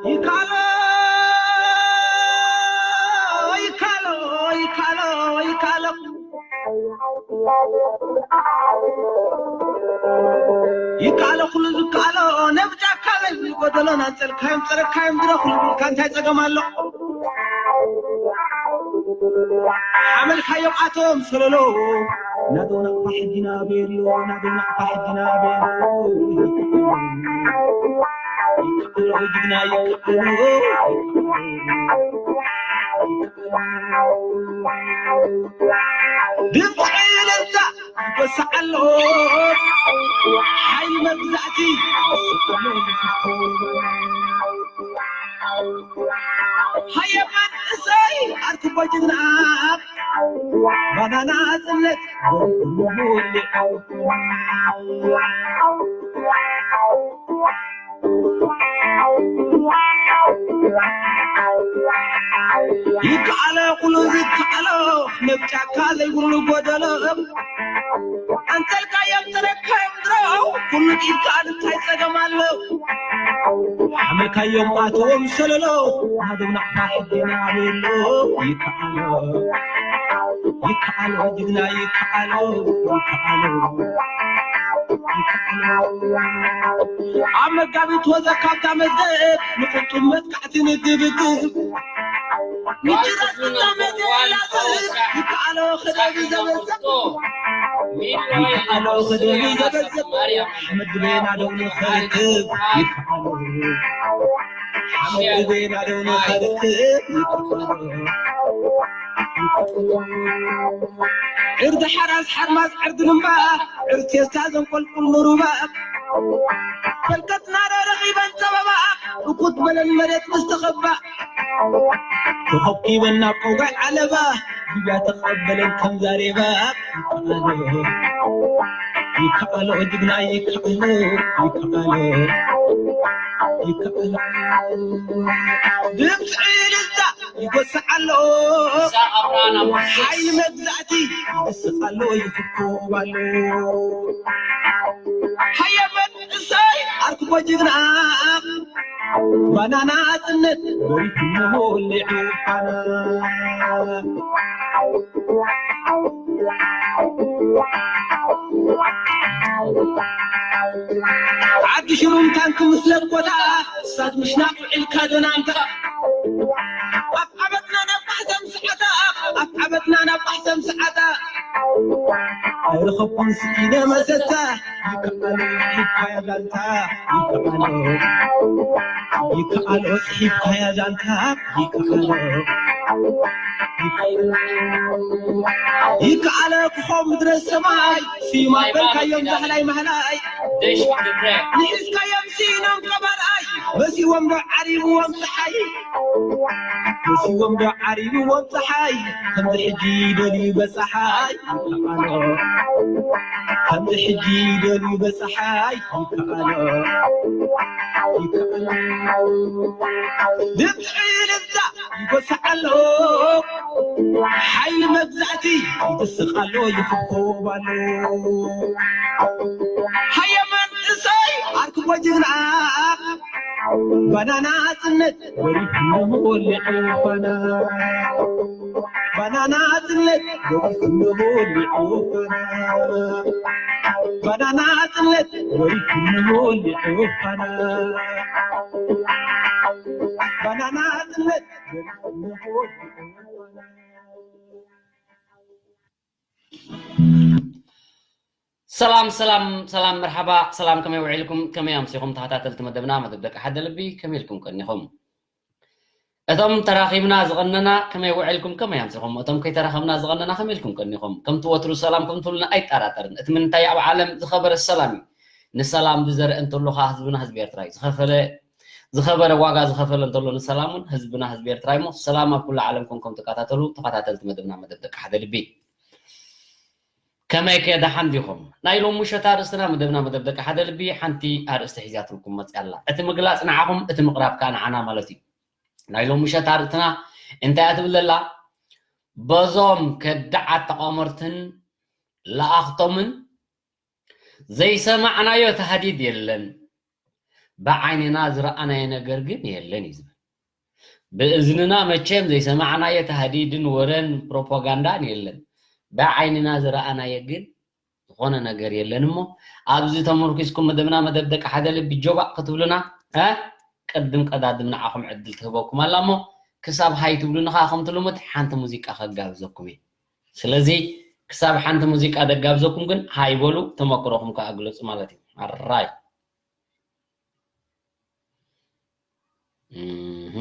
ይካሎ ይካሎ ይካሎ ይካሎ ይካሎ ኩሉ ዝካሎ ነብጃካ ለይ ጎደሎ ናንጸልካዮም ጸረካዮም ድረኹ ልብልካ እንታይ ጸገም ኣሎ? ሓመልካዮም ኣቶም ሰለሎ ናዶ ናቕፋ ሕጊና ቤሎ ናዶ ናቕፋ ሕጊና ቤሎ ይክኣሎ ጅግና ይክኣሎ ድምፂ ዕልልታ ይወስዓሎ ሓይሊ መግዛእቲ ሃየ መንእሰይ ኣርክቦ ጅግና ባናና ጽነት ይከኣሎ ኩሉ ዝከኣሎ ነብጫካ ዘይብሉ ጎደሎ ኣንተልካዮም ተረካዮም ድሮ ኩሉ ኢድካ እንታይ ጸገም ኣሎ ሓመልካዮም ኣቶም ሰለሎ ሃዶም ናቕፋ ሕድና ቤሎ ይከኣሎ ይከኣሎ ጅግና ይከኣሎ ይከኣሎ ይከኣሎ ኣብ መጋቢት ወዘ ካብታ መዝገብ ንፍጹም መጥቃዕቲ ንግብግብ ንጅራት ፍጻሜ ዘይላዘብ ይከኣሎ ክደብ ዘበዘብ ይከኣሎ ክደብ ዘበዘብ ኣሕመድ ግቤና ደው ንኸርክብ ይከኣሎ ኣሕመድ ግቤና ደው ንኸርክብ ይከኣሎ ዕርዲ ሓራስ ሓርማዝ ዕርዲ ልምባ ዕርቴስታ ዘንቆልቁል ንሩባ ፈልከትና ዶ ረኺበን ጸበባ እኩት በለን መሬት ምስ ተኸባ ተኸብኪበን ናብ ቆጓይ ዓለባ ግብያ ተቐበለን ከም ዛሬባ ይከኣሎ ይከኣሎ ጅግና ይከኣሎ ይከኣሎ ይከኣሎ ድምፂ ዕልልታ ይጎስዕ ኣሎ ሓይሊ መግዛእቲ ይስቕ ኣሎ ይፍኮብ ኣሎ ሃየ መንእሰይ ኣርክቦ ጅግና ባናና ጽነት ወሪቱ ወሊዑ ፋና ዓዲ ሽሩም ታንክ ምስለት ቦታ እሳት ምሽናቕ ውዒልካ ደናንካ ኣብ ዓበትና ናብ ማሕተም ሰዓታ ኣብ ዓበትና ናብ ማሕተም ሰዓታ ኣይረኸብኩን ስኢነ መሰታ ይከኣሎ ይካያ ዛንታ ይከኣሎ ይከኣሎ ጽሒፍካያ ዛንታ ይከኣሎ ይከኣሎ ክኾም ምድረ ሰማይ ስዩም ኣበልካዮም ዛህላይ ማህላይ ንሒዝካዮም ስኢኖም ቀባርኣይ መሲዎም ዶ ዓሪብዎም ፀሓይ መሲዎም ዶ ዓሪብዎም ፀሓይ ከምዚ ሕጂ ደልዩ በፀሓይ ይከኣሎ ከምዚ ሕጂ ደልዩ በፀሓይ ይከኣሎ ይከኣሎ ድምፂ ልዛ ይጎስዕ ኣሎ ሓይሊ መግዛእቲ ይድስቕ ኣሎ ይኽኮብ ኣሎ ሃየ መንእሰይ ኣርክቦ ጅግና ባናና ጽነት ወሪድኩም ወሊዑ ፋና ባናና ጽነት ወሪድኩም ወሊዑ ፋና ባናና ጽነት ወሪድኩም ወሊዑ ፋና ባናና ጽነት ወሪድኩም ወሊዑ ፋና ሰላም ሰላም ሰላም መርሓባ ሰላም ከመይ ውዒልኩም ከመይ ኣምሲኹም ተኸታተልቲ መደብና መደብ ደቂ ሓደ ልቢ ከመይ ኢልኩም ቀኒኹም እቶም ተራኺብና ዝቐነና ከመይ ውዒልኩም ከመይ ኣምሲኹም እቶም ከይተራኸብና ዝቐነና ከመይ ኢልኩም ቀኒኹም ከምቲ ወትሩ ሰላም ከም ትብሉና ኣይጠራጠርን እቲ ምንታይ ኣብ ዓለም ዝኸበረ ሰላም እዩ ንሰላም ብዘርእ እንተሎ ከዓ ህዝብና ህዝቢ ኤርትራ እዩ ዝኸፈለ ዝኸበረ ዋጋ ዝኸፈለ እንተሎ ንሰላም እውን ህዝብና ህዝቢ ኤርትራ እሞ ሰላም ኣብ ኩሉ ዓለም ኮንኩም ትከታተሉ ተኸታተልቲ መደብና መደብ ደቂ ሓደ ልቢ ከመይ ከ ደሓን ዲኹም? ናይ ሎም ምሸት ኣርእስትና መደብና መደብ ደቂ ሓደ ልቢ ሓንቲ ኣርእስቲ ሒዛትልኩም መፅያ ኣላ። እቲ ምግላፅ ንዓኹም እቲ ምቕራብ ከዓ ንዓና ማለት እዩ። ናይ ሎም ምሸት ኣርእስትና እንታይ እያ ትብል ዘላ? በዞም ከዳዓት ተቋመርትን ለኣኽቶምን ዘይሰማዕናዮ ታህዲድ የለን፣ ብዓይንና ዝረኣናዮ ነገር ግን የለን እዩ ዝብል። ብእዝንና መቸም ዘይሰማዕናዮ ታህዲድን ወረን ፕሮፓጋንዳን የለን፣ ብዓይንና ዝረኣናዮ ግን ዝኾነ ነገር የለን። እሞ ኣብዚ ተመርኪስኩም መደብና መደብ ደቂ ሓደ ልቢ ጆባእ ክትብሉና፣ እ፣ ቅድም ቀዳድም ንዓኹም ዕድል ትህበኩም ኣላ። እሞ ክሳብ ሃይ ትብሉኒ ከዓ ከምቲ ልሙድ ሓንቲ ሙዚቃ ከጋብዘኩም እየ። ስለዚ ክሳብ ሓንቲ ሙዚቃ ደጋብዘኩም ግን ሃይ በሉ፣ ተመክሮኹም ከዓ ግለጹ ማለት እዩ። ኣራይ። እህ።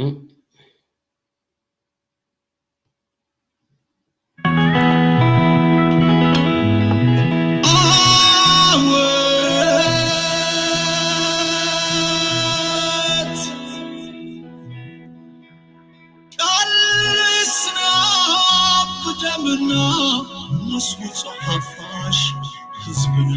ዓወት ቃልስና ብደምና ምስ ውጹዕ ሓፋሽ ህዝብና።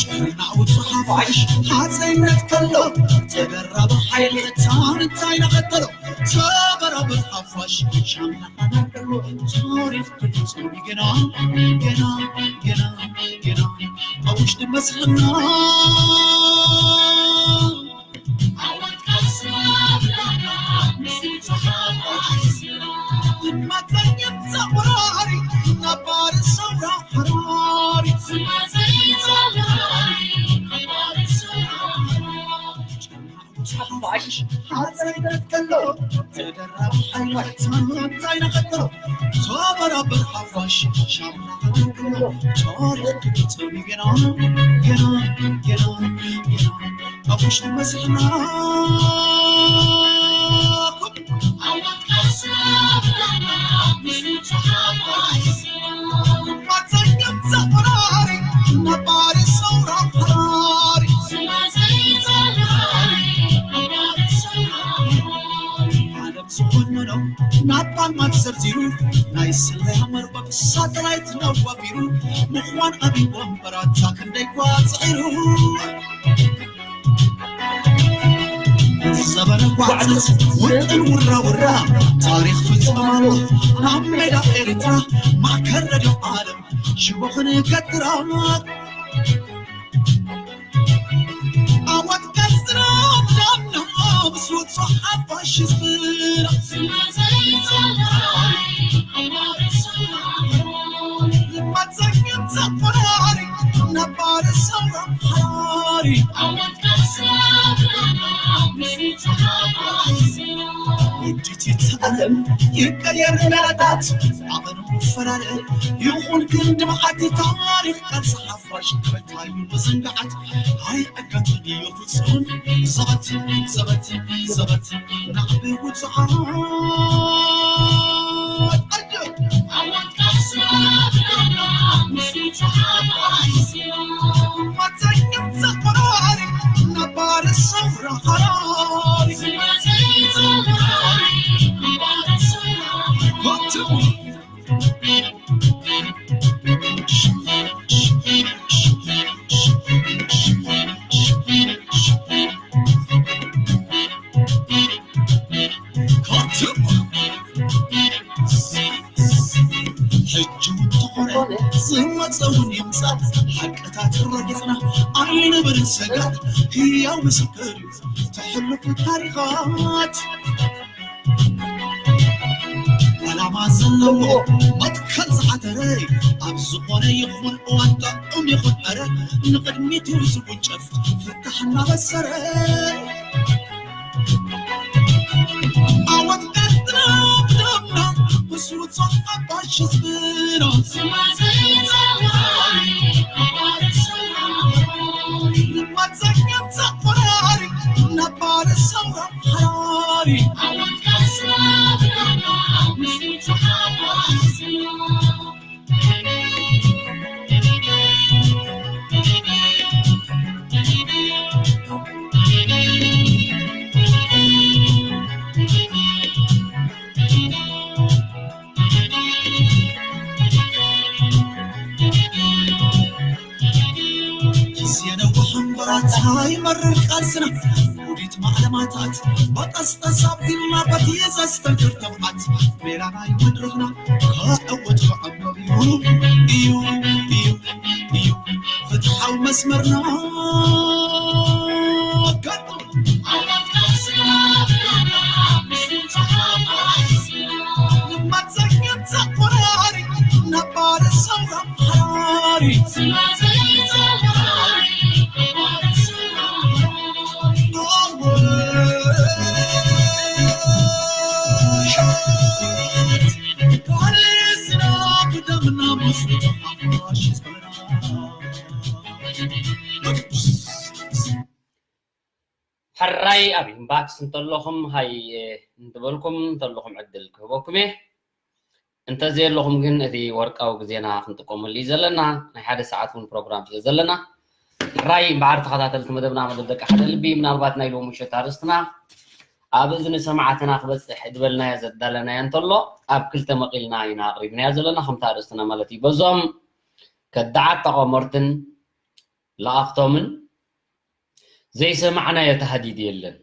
ጭርናው ተሓፋሽ ሃፀይነት ከሎ ተደራቢ ሓይሊ እታን እንታይ ነኸተሎ ተበራብር ሓፋሽ ሻምናኻና ከሎ ታሪኽ ትፍፅም ገና ገና ገና ገና ኣብ ውሽጢ መስሕና ኣብ ውሽጢ መስሕና ዝኾነኖ ናብ ጣልማት ዘርዚሩ ናይ ስለያ መርበብ ሳተላይት ነዋፊሩ ምዃን ኣብይ ወንበራታ ክንደይ ኳ ጽዒሩ ዘበነ ጓዕዘት ውጥን ውራ ውራ ታሪኽ ፍጽም ኣሎ ናብ ሜዳ ኤርትራ ማእከል ረድዮ ዓለም ሽቦ ክንገትራ ዓወት ቀጽራ ዳምና ምስ ውጹዕ ሓፋሽ ህዝብና ልማት ዘግብ ዘቆራሪ ነባሪ ሰውራ ሓራሪ ዓወት ቀጽራ ዳምና ምስ ውጹዕ ሓፋሽ ህዝብና ውዲት ይተኣለም ይቀየር ሜላታት ዓቐኑ ይፈላለ ይኹን ክንዲ መዓልቲ ታሪኽ ቃልሲ ሓፋሽ ክበታዩ ምዝንጋዓት ኣይዕገትን እዩ ፍጹም ዘበት ዘበት ዘበት ናዕቢ ውጹዓት ኣየ ዓወት ቃልሲ ናብራና ምስ ውጹዓት ኣይ ሕጂ እውን ተኾነ ዝመፀ እውን ይምፃእ ሓቅታት ረጊፅና ኣይንበርን ሰጋእ ህያው ምስክር እዩ ተሕልፉ ታሪኻት ዕላማ ዘለዎ መትከል ዝሓተረ ኣብ ዝኾነ ይኹን እዋን ጥዑም ይኹን ዕረ ንቕድሚት እዩ ዝውንጨፍ ፍታሕ እናበሰረ ዓወት ቀጥና ብደምና ብስሩት ኣባሽ ህዝብና ንማፀኛም ዘቆራሪ ነባር ሰው ግዜ ነዊሕ እምበራታ ይመርር ቃልስና፣ ውዲት ማዕለማታት፣ በጠስጠስ ኣቢልና በቲ ዘስተንክር ተብዓት፣ ሜላ ናይ መድረኽና ክዕወት ክዕመር እዩ፣ እዩ፣ እዩ፣ እዩ፣ ፍትሓዊ መስመርና። ሕራይ ኣብ ኢንባክስ እንተለኹም ሃይ፣ እ፣ እንትበልኩም እንተለኹም ዕድል ክህበኩም እየ። እንተዘየለኹም ግን እቲ ወርቃዊ ግዜና ክንጥቀመሉ እዩ ዘለና። ናይ ሓደ ሰዓት እውን ፕሮግራም ስለ ዘለና፣ ሕራይ እምበኣር ተኸታተልቲ መደብና፣ መደብ ደቂ ሓደ ልቢ፣ ምናልባት ናይ ሎሚ ምሸት ኣርእስትና ኣብ እዝኒ ሰማዕትና ክበጽሕ ዝበልናዮ ዘዳለናዮ እንተሎ ኣብ ክልተ መቒልና ኢና ኣቕሪብናዮ ዘለና፣ ከምቲ ኣርእስትና ማለት እዩ። በዞም ከዳዓት ተቐመርትን ለኣኽቶምን ዘይሰማዕናዮ ተሃዲድ የለን።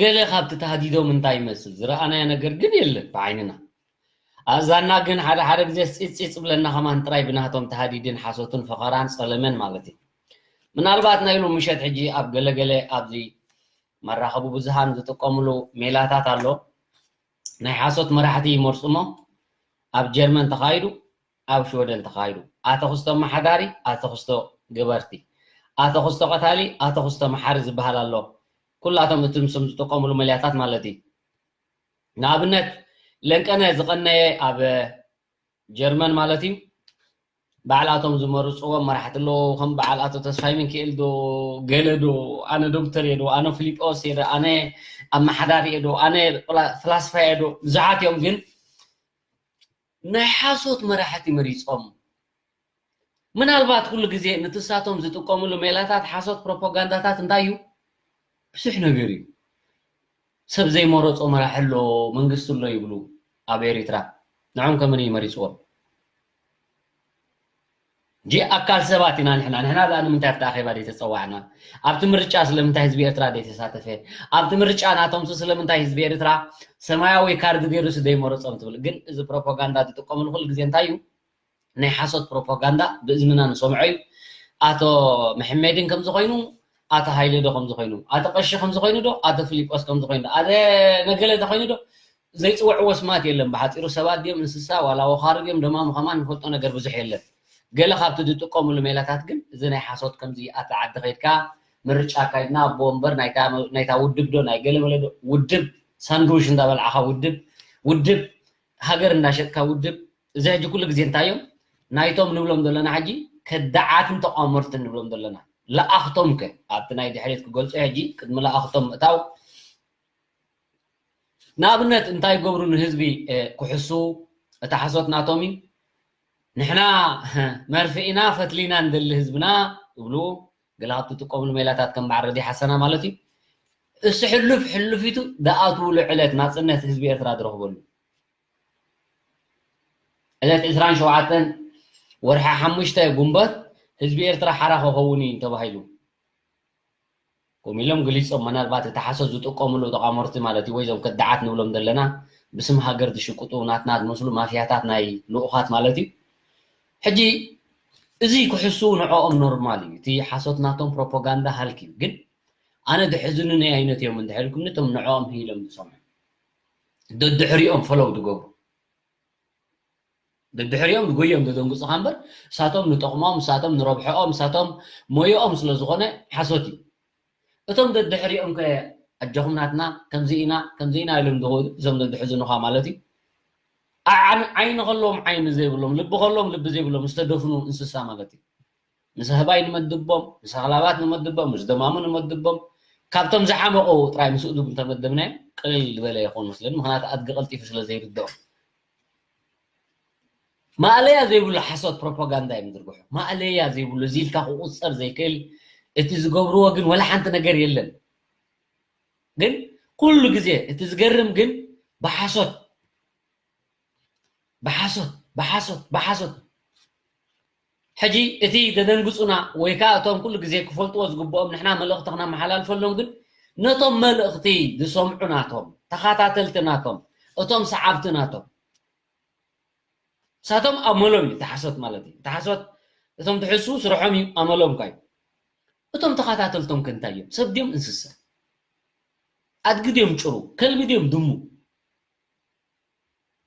ገለ ካብቲ ተሃዲዶም እንታይ ይመስል ዝረኣናዮ ነገር ግን የለን ብዓይንና። ኣእዛንና ግን ሓደ ሓደ ግዜ ፂፅፂፅ ብለና ከማን ጥራይ ብናቶም ተሃዲድን ሓሶትን ፈኸራን ጸለመን ማለት እዩ። ምናልባት ናይ ሎሚ ምሸት ሕጂ ኣብ ገለገለ ኣብዚ መራኸቢ ብዙሃን ዝጥቀምሉ ሜላታት ኣሎ። ናይ ሓሶት መራሕቲ ይመርጹ እሞ ኣብ ጀርመን ተኻይዱ፣ ኣብ ሽወደን ተኻይዱ። ኣተኹስቶ ኣመሓዳሪ፣ ኣተኹስቶ ገበርቲ፣ ኣተኹስቶ ቀታሊ፣ ኣተኹስቶ መሓሪ ዝበሃል ኣሎ። ኩላቶም እቶም ስም ዝጥቀምሉ መለያታት ማለት እዩ። ንኣብነት ለንቀነ ዝቐነየ ኣብ ጀርመን ማለት እዩ። በዓል ኣቶም ዝመርፅዎም መራሕቲ ኣለዎ። ከም በዓል ኣቶ ተስፋይ ሚካኤል ዶ፣ ገለ ዶ፣ ኣነ ዶክተር እየ ዶ፣ ኣነ ፊሊጶስ እየ ዶ፣ ኣነ ኣመሓዳሪ እየ ዶ፣ ኣነ ፍላ-፣ ፍላስፋ እየ ዶ፣ ብዙሓት እዮም። ግን ናይ ሓሶት መራሕቲ መሪፆም። ምናልባት ኩሉ ግዜ ንትሳቶም ዝጥቀምሉ ሜላታት ሓሶት ፕሮፓጋንዳታት እንታይ እዩ? ብዙሕ ነገር እዩ። ሰብ ዘይመረፆ መራሒ ኣሎ፣ መንግስቲ ኣሎ ይብሉ ኣብ ኤሪትራ። ንዖም ከመን እዩ መሪፅዎም? ጂ ኣካል ሰባት ኢና ንሕና። ንሕና ደኣ ንምንታይ ኣብቲ ኣኼባ ደይ ተፀዋዕና? ኣብቲ ምርጫ ስለምንታይ ህዝቢ ኤርትራ ደይ ተሳተፈ? ኣብቲ ምርጫ ናቶምስ ስለምንታይ ህዝቢ ኤርትራ ሰማያዊ ካርድ ገይሩስ ደይ መረፆም ትብል? ግን እዚ ፕሮፓጋንዳ ትጥቀምሉ ኩሉ ግዜ እንታይ እዩ? ናይ ሓሶት ፕሮፓጋንዳ ብእዝንና ንሰምዖ እዩ። ኣቶ መሐመድን ከምዚ ኮይኑ፣ ኣቶ ሃይለ ዶ ከምዚ ኮይኑ፣ ኣቶ ቀሺ ከምዚ ኮይኑ ዶ፣ ኣቶ ፊሊጶስ ከምዚ ኮይኑ ዶ፣ ኣቶ ነገለ ዶ ኮይኑ ዶ፣ ዘይፅውዕዎ ስማት የለን። ብሓፂሩ ሰባት ድዮም እንስሳ ዋላ ወኻሪ ድዮም ደማሙ ከማን ንፈልጦ ነገር ብዙሕ የለን። ገለ ካብቲ ዝጥቀምሉ ሜላታት ግን እዚ ናይ ሓሶት ከምዚ ኣብቲ ዓዲ ከይድካ ምርጫ ኣካይድና ኣቦ ወንበር ናይታ፣ ናይታ ውድብ ዶ ናይ ገለ መለ ዶ ውድብ ሳንዱሽ እንዳበልዓኻ ውድብ፣ ውድብ ሃገር እንዳሸጥካ ውድብ፣ እዚ ሕጂ ኩሉ ግዜ እንታይ እዮም ናይቶም ንብሎም ዘለና ሕጂ ከዳዓትን ተቋመርትን ንብሎም ዘለና ለኣኽቶም ከ ኣብቲ ናይ ድሕሪት ክገልጾ ሕጂ ቅድሚ ለኣኽቶም ምእታው ንኣብነት እንታይ ይገብሩ ንህዝቢ፣ እ፣ ክሕሱ እቲ ሓሶት ናቶም እዩ። ንሕና መርፍእ ኢና ፈትሊና ንደሊ ህዝብና ይብሉ። ገለ ካብቲ ትጥቀምሉ ሜላታት ከም በዓል ረዲ ሓሰና ማለት እዩ። እሱ ሕሉፍ ሕሉፊቱ ደኣትውሉ ዕለት ናጽነት ህዝቢ ኤርትራ ዝረኽበሉ ዕለት ዕስራን ሸውዓተን ወርሒ ሓሙሽተ ጉንበት ህዝቢ ኤርትራ ሓራ ክኸውን እዩ ተባሂሉ። ከምኡ ኢሎም ገሊጾም። ምናልባት እቲ ሓሶት ዝጥቀምሉ ተቓመርቲ ማለት እዩ፣ ወይ እዞም ከዳዓት ንብሎም ዘለና ብስም ሃገር ዝሽቅጡ ናትና ዝመስሉ ማፍያታት ናይ ልኡኻት ማለት እዩ። ሕጂ እዚ ክሕሱ ንዕኦም ኖርማል እዩ። እቲ ሓሶት ናቶም ፕሮፓጋንዳ ሃልክ እዩ። ግን ኣነ ድሕዝኑኒ ዓይነት እዮም እንድሕር ኢልኩምኒ እቶም ንዕኦም ህይሎም ዝሰምዑ። ደድሕሪኦም ፈለው ዝገብሩ። ደድሕሪኦም ዝጎዮም ዘደንግጹኻ እምበር፣ እሳቶም ንጠቕሞም፣ እሳቶም ንረብሐኦም፣ እሳቶም ሞዮኦም ስለ ዝኾነ ሓሶት እዩ። እቶም ደድሕሪኦም ከ ኣጆኹም ናትና፣ ከምዚ ኢና፣ ከምዚ ኢና ኢሎም ዝኸዱ፣ እዞም ደድሕዝኑኻ ማለት እዩ። ዓ-፣ ዓይኒ ከለዎም ዓይኒ ዘይብሎም፣ ልቢ ከለዎም ልቢ ዘይብሎም፣ ዝተደፍኑ እንስሳ ማለት እዩ። ምስ ኣህባይ ንመድቦም፣ ምስ ኣኽላባት ንመድቦም፣ ምስ ደማሙ ንመድቦም። ካብቶም ዝሓመቑ ጥራይ ምስ እዱግ እንተመደብናዮም ቅልል ዝበለ ይኸውን መስለኒ። ምኽንያቱ ኣድጊ ቀልጢፉ ስለ ዘይርድኦም። ማእለያ ዘይብሉ ሓሶት ፕሮፓጋንዳ እዮም ዝርግሑ። ማእለያ ዘይብሉ፣ እዚ ኢልካ ክቑጸር ዘይክእል፣ እቲ ዝገብርዎ ግን ወላ ሓንቲ ነገር የለን። ግን ኩሉ ግዜ እቲ ዝገርም ግን ብሓሶት፣ ብሓሶት፣ ብሓሶት፣ ብሓሶት። ሕጂ እቲ ዘደንግጹና ወይ ከኣ እቶም ኩሉ ግዜ ክፈልጥዎ ዝግብኦም ንሕና መልእኽቲ ክነመሓላልፈሎም ግን ነቶም መልእኽቲ ዝሰምዑ ናቶም፣ ተኸታተልቲ ናቶም፣ እቶም ሰዓብቲ ናቶም፣ ንሳቶም ኣመሎም እዩ እቲ ሓሶት ማለት እዩ። እቲ ሓሶት እቶም ትሕሱ ስርሖም እዩ፣ ኣመሎም እኳ እዩ። እቶም ተኸታተልቶም ከ እንታይ እዮም? ሰብ ድዮም እንስሳ? ኣድጊ ድዮም ጭሩ? ከልቢ ድዮም ድሙ?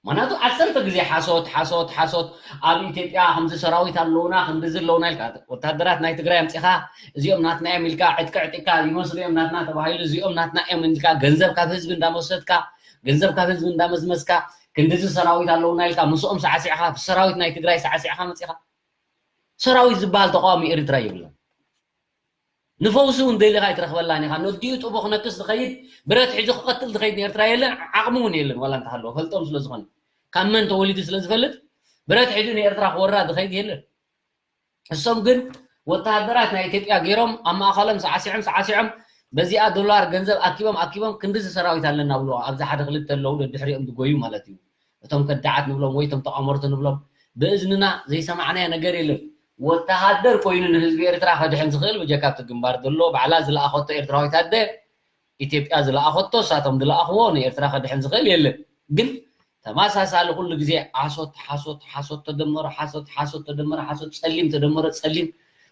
ምኽንያቱ ዓሰርተ ግዜ ሓሶት፣ ሓሶት፣ ሓሶት። ኣብ ኢትዮጵያ ከምዚ ሰራዊት ኣለውና፣ ክንድዚ ኣለውና ኢልካ፣ ወታደራት ናይ ትግራይ ኣምፂኻ፣ እዚኦም ናትና እዮም ኢልካ፣ ዕጥቂ ዕጢቅካ፣ ይመስሉ እዮም ናትና ተባሂሉ፣ እዚኦም ናትና እዮም ኢልካ፣ ገንዘብ ካብ ህዝቢ እንዳመሰጥካ፣ ገንዘብ ካብ ህዝቢ እንዳመዝመዝካ፣ ክንድዚ ሰራዊት ኣለውና ኢልካ፣ ምስኦም ሳዕሲዕኻ፣ ሰራዊት ናይ ትግራይ ሳዕሲዕኻ መፂኻ። ሰራዊት ዝበሃል ተቃዋሚ ኤርትራ የብላን። ንፈውሲ እውን ደሊኻ ኣይትረኽበላን ኢኻ። ነዲኡ ጡቦ ክነክስ ዝኸይድ፣ ብረት ሒዙ ክቐትል ዝኸይድ ንኤርትራ የለን፣ ዓቕሚ እውን የለን። ዋላ እንተሃለወ ፈልጦም ስለ ዝኾነ፣ ካብ መን ተወሊዱ ስለ ዝፈልጥ፣ ብረት ሒዙ ንኤርትራ ክወራ ዝኸይድ የለን። እሶም ግን ወተሃደራት ናይ ኢትዮጵያ ገይሮም ኣብ ማእኸሎም ሳዕሲዖም ሳዕሲዖም በዚኣ ዶላር ገንዘብ ኣኪቦም ኣኪቦም ክንድዚ ሰራዊት ኣለና ብሎ ኣብዚ ሓደ ክልተ ኣለዉ ደድሕሪኦም ዝጎዩ ማለት እዩ። እቶም ከዳዓት ንብሎም ወይ እቶም ተቋመርቲ ንብሎም ብእዝንና ዘይሰማዕናዮ ነገር የለን። ወተሃደር ኮይኑ ንህዝቢ ኤርትራ ከድሕን ዝኽእል ብጀካ ኣብቲ ግንባር ዘሎ ባዕላ ዝለኣኸቶ ኤርትራዊት ኣደ ኢትዮጵያ ዝለኣኸቶ እሳቶም ዝለኣኽዎ ንኤርትራ ከድሕን ዝኽእል የለን። ግን ተመሳሳሊ ኩሉ ግዜ ሓሶት ሓሶት ሓሶት ተደመረ ሓሶት ሓሶት ተደመረ ሓሶት ጸሊም ተደመረ ጸሊም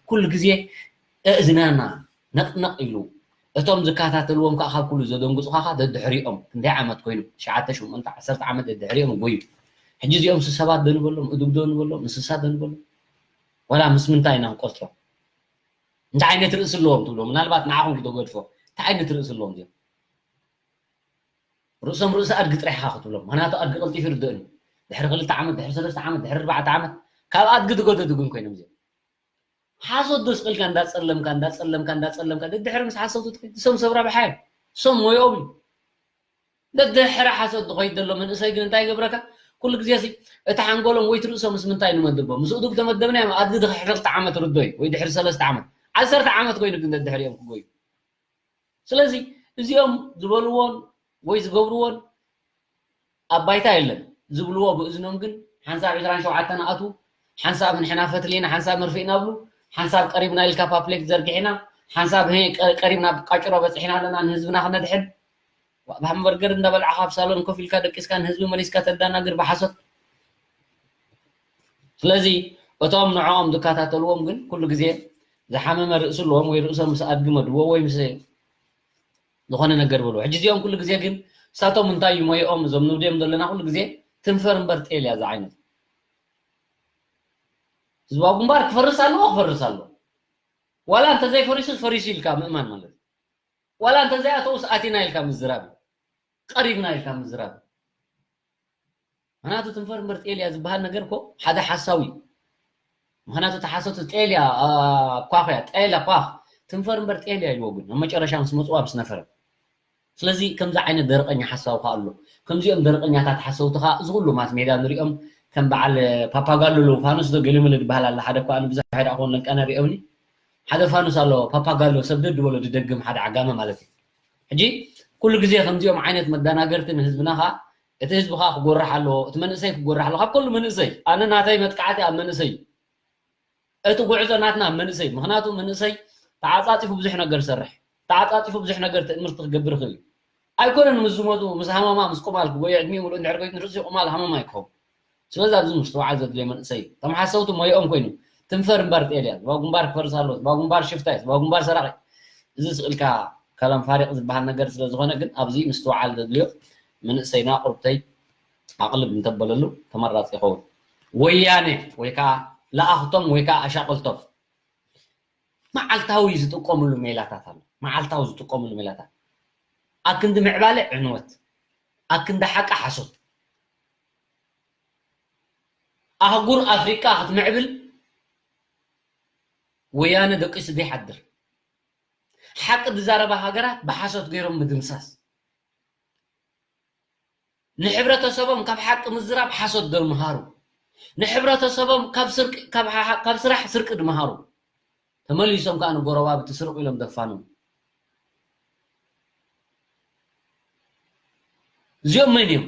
ኩሉ ግዜ እእዝናና ነቕነቕ ኢሉ እቶም ዝከታተልዎም ከዓ ካብ ኩሉ ዘደንግፁኻ ከዓ ደድሕሪኦም ክንደይ ዓመት ኮይኑ ትሽዓተ ሽሞንተ ዓሰርተ ዓመት ደድሕሪኦም ይጎዩ። ሕጂ እዚኦም ሰባት ዶ ንበሎም እዱግ ዶ ንበሎም እንስሳ ዶ ንበሎም ዋላ ምስ ምንታይ ኢና ንቆፅሮም? እንታይ ዓይነት ርእሲ ኣለዎም ትብሎ? ምናልባት ንዓኹም ክተገድፎ እንታይ ዓይነት ርእሲ ኣለዎም እዚኦም? ርእሶም ርእሲ ኣድጊ ጥራሕ ኢኻ ክትብሎም። ምኽንያቱ ኣድጊ ቀልጢፉ ይርድእን እዩ። ድሕሪ ክልተ ዓመት፣ ድሕሪ ሰለስተ ዓመት፣ ድሕሪ ኣርባዕተ ዓመት ካብ ኣድጊ ዝገደዱ ግን ኮይኖም እዚኦም። ሓሶት ዶ ስቕ ኢልካ እንዳጸለምካ እንዳጸለምካ እንዳጸለምካ ደድሕሪ ምስ ሓሰብቱ ትኸይድ። እሶም ሰብ ረብሓ እዮም። እሶም ሞይኦም እዩ። ደድሕሪ ሓሶት ዝኸይድ ዘሎ መንእሰይ ግን እንታይ ይገብረካ? ኩሉ ግዜ ሲ እቲ ሓንጎሎም ወይ ትርእሶም ምስ ምንታይ ንመድቦ? ምስ እዱግ ተመደብና እዮም ኣድጊ ድሕሪ ክልተ ዓመት ርዶይ ወይ ድሕሪ ሰለስተ ዓመት ዓሰርተ ዓመት ኮይኑ ግን ደድሕሪኦም ክጎዩ። ስለዚ እዚኦም ዝበልዎን ወይ ዝገብርዎን ኣብ ባይታ የለን። ዝብልዎ ብእዝኖም ግን ሓንሳብ ዕስራን ሸውዓተን ኣትዉ፣ ሓንሳብ ንሕና ፈትሊና፣ ሓንሳብ መርፍእ ናብሉ፣ ሓንሳብ ቀሪብና ኢልካ ፓፕሌት ዘርጊሕና፣ ሓንሳብ ሄ ቀ- ቀሪብና ቃጭሮ በፂሕና ኣለና ንህዝብና ክነድሕን። ዋ፣ ብሃምበርገር እንዳበልዓኻ ኣብ ሳሎን ኮፍ ኢልካ ደቂስካ ንህዝቢ መሊስካ ተዳናግር ብሓሶት። ስለዚ እቶም ንዕኦም ዝከታተልዎም ግን ኩሉ ግዜ ዝሓመመ ርእሲ ኣለዎም ወይ ርእሶም ምስ ኣድጊ መድዎ ወይ ምስ ዝኾነ ነገር በልዎ። ሕጂ እዚኦም ኩሉ ግዜ ግን እሳቶም እንታይ እዩ ሞይኦም እዞም ንብድዮም ዘለና ኩሉ ግዜ ትንፈር እምበር ጤል እያ እዛ ዓይነት። ህዝባዊ ግንባር ክፈርስ ኣለዎ ክፈርስ ኣለዎ። ዋላ እንተዘይፈሪሱ ፈሪሱ ኢልካ ምእማን ማለት እዩ። ዋላ እንተዘይኣተውስ ኣቲና ኢልካ ምዝራብ እዩ። ቀሪብና ኢልካ ምዝራብ እዩ። ምክንያቱ ትንፈር እምበር ጤል እያ ዝበሃል ነገር እኮ ሓደ ሓሳዊ እዩ። ምክንያቱ እቲ ሓሶት ጤል እያ ኳኽ እያ ጤል እያ ኳኽ ትንፈር እምበር ጤል እያ ይዎ ግን ኣብ መጨረሻ ምስ መፅዋ ምስ ነፈረ ስለዚ ከምዚ ዓይነት ደረቐኛ ሓሳዊ ከዓ ኣሎ። ከምዚኦም ደረቐኛታት ሓሰውቲ ከዓ እዚ ኩሉ ማስ ሜዳ ንሪኦም ከም በዓል ፓፓጋሎ ኣለዉ ፋኑስ ዶ ገለመለ ዝበሃል ኣለ ሓደ እኳ ኣነ ብዙሕ ኣይረኣኹዎን ለንቀነ ሪኦምኒ ሓደ ፋኑስ ኣሎ ፓፓጋሎ ሰብ ደድ በሎ ድደግም ሓደ ዓጋመ ማለት እዩ። ሕጂ ኩሉ ግዜ ከምዚኦም ዓይነት መደናገርቲ ንህዝብና ከዓ እቲ ህዝቢ ከዓ ክጎራሕ ኣለዎ፣ እቲ መንእሰይ ክጎራሕ ኣለዎ። ካብ ኩሉ መንእሰይ ኣነ ናተይ መጥቃዕቲ ኣብ መንእሰይ እዩ። እቲ ጉዕዞ ናትና ኣብ መንእሰይ ምኽንያቱ መንእሰይ ተዓፃፂፉ ብዙሕ ነገር ይሰርሕ ተዓፃፂፉ ብዙሕ ነገር ትእምርቲ ክገብር ይኽእል እዩ። ኣይኮነን ምስ ዝሞቱ ምስ ሃመማ ምስ ቁማል ክጎዮ ዕድሚኡ ምሉእ እንድሕር ኮይኑ ርእሲ ቁማል ሃመማ ይክኸውን። ስለዚ ኣብዚ ምስትውዓል ዘድልዮ መንእሰይ እዩ። እቶም ሓሰውቲ ሞይኦም ኮይኑ ትንፈር እምበር ጤል እያ። ዝባው ግንባር ክፈርስ ኣለዎ። ዝባው ግንባር ሽፍታ እዩ። ዝባው ግንባር ሰራቂ። እዚ ስእልካ ከላም ፋሪቕ ዝበሃል ነገር ስለ ዝኾነ ግን ኣብዚ ምስትውዓል ዘድልዮ መንእሰይና ቁርብተይ ኣቕልብ እንተበለሉ ተመራፂ ይኸውን። ወያነ ወይ ከዓ ለኣኽቶም ወይ ከዓ ኣሻቕልቶም መዓልታዊ ዝጥቀምሉ ሜላታት ኣሎ። መዓልታዊ ዝጥቀምሉ ሜላታት ኣክንዲ ምዕባለ ዕንወት ኣክንዲ ሓቂ ሓሶት ኣህጉር ኣፍሪቃ ክትምዕብል ወያነ ደቂሱ ዘይሓድር፣ ሓቂ ዝዛረባ ሃገራት ብሓሶት ገይሮም ምድምሳስ፣ ንሕብረተሰቦም ካብ ሓቂ ምዝራብ ሓሶት ድምሃሩ፣ ንሕብረተሰቦም ካብ ስርቂ ካብ ሓ- ካብ ስራሕ ስርቂ ድምሃሩ፣ ተመሊሶም ከዓ ንጎረባብቲ ስርቁ ኢሎም ደፋኑ። እዚኦም መን እዮም?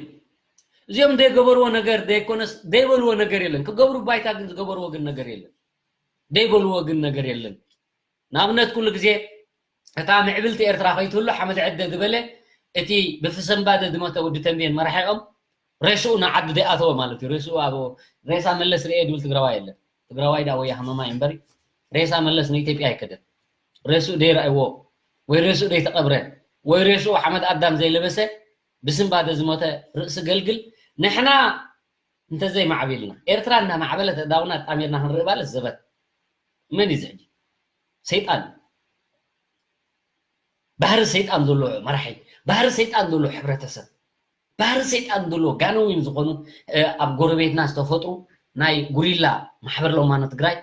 እዚኦም ዘይገበርዎ ነገር ዘይኮነስ ዘይበልዎ ነገር የለን። ክገብሩ ባይታ ግን ዝገበርዎ ግን ነገር የለን። ዘይበልዎ ግን ነገር የለን። ንኣብነት ኩሉ ግዜ እታ ምዕብልቲ ኤርትራ ከይትህሉ ሓመድ ዕደ ዝበለ እቲ ብፍሰንባደ ዝሞተ ወዲ ተንቤን መራሒኦም ሬስኡ ንዓዲ ዘይኣተወ ማለት እዩ። ሬስኡ ኣብ ሬሳ መለስ ርኤ ድብል ትግራዋይ የለን። ትግራዋይ ዳ ወይ ሃመማ እምበሪ ሬሳ መለስ ንኢትዮጵያ ኣይከደን። ሬስኡ ደይረኣይዎ ወይ ሬስኡ ደይተቐብረ ወይ ሬስኡ ሓመድ ኣዳም ዘይለበሰ ብስንባደ ዝሞተ ርእሲ ገልግል ንሕና እንተዘይማዕቢልና ኤርትራ እናማዕበለት ኣእዳውና ኣጣሚርና ክንርኢ ባለስ ዘበት መን እዩ ዝሕጂ? ሰይጣን እዩ። ባህሪ ሰይጣን ዘሎ መራሒ፣ ባህሪ ሰይጣን ዘሎ ሕብረተሰብ፣ ባህሪ ሰይጣን ዘሎ ጋነዊን ዝኾኑ ኣብ ጎረቤትና ዝተፈጥሩ ናይ ጉሪላ ማሕበር ሎማኖ ትግራይ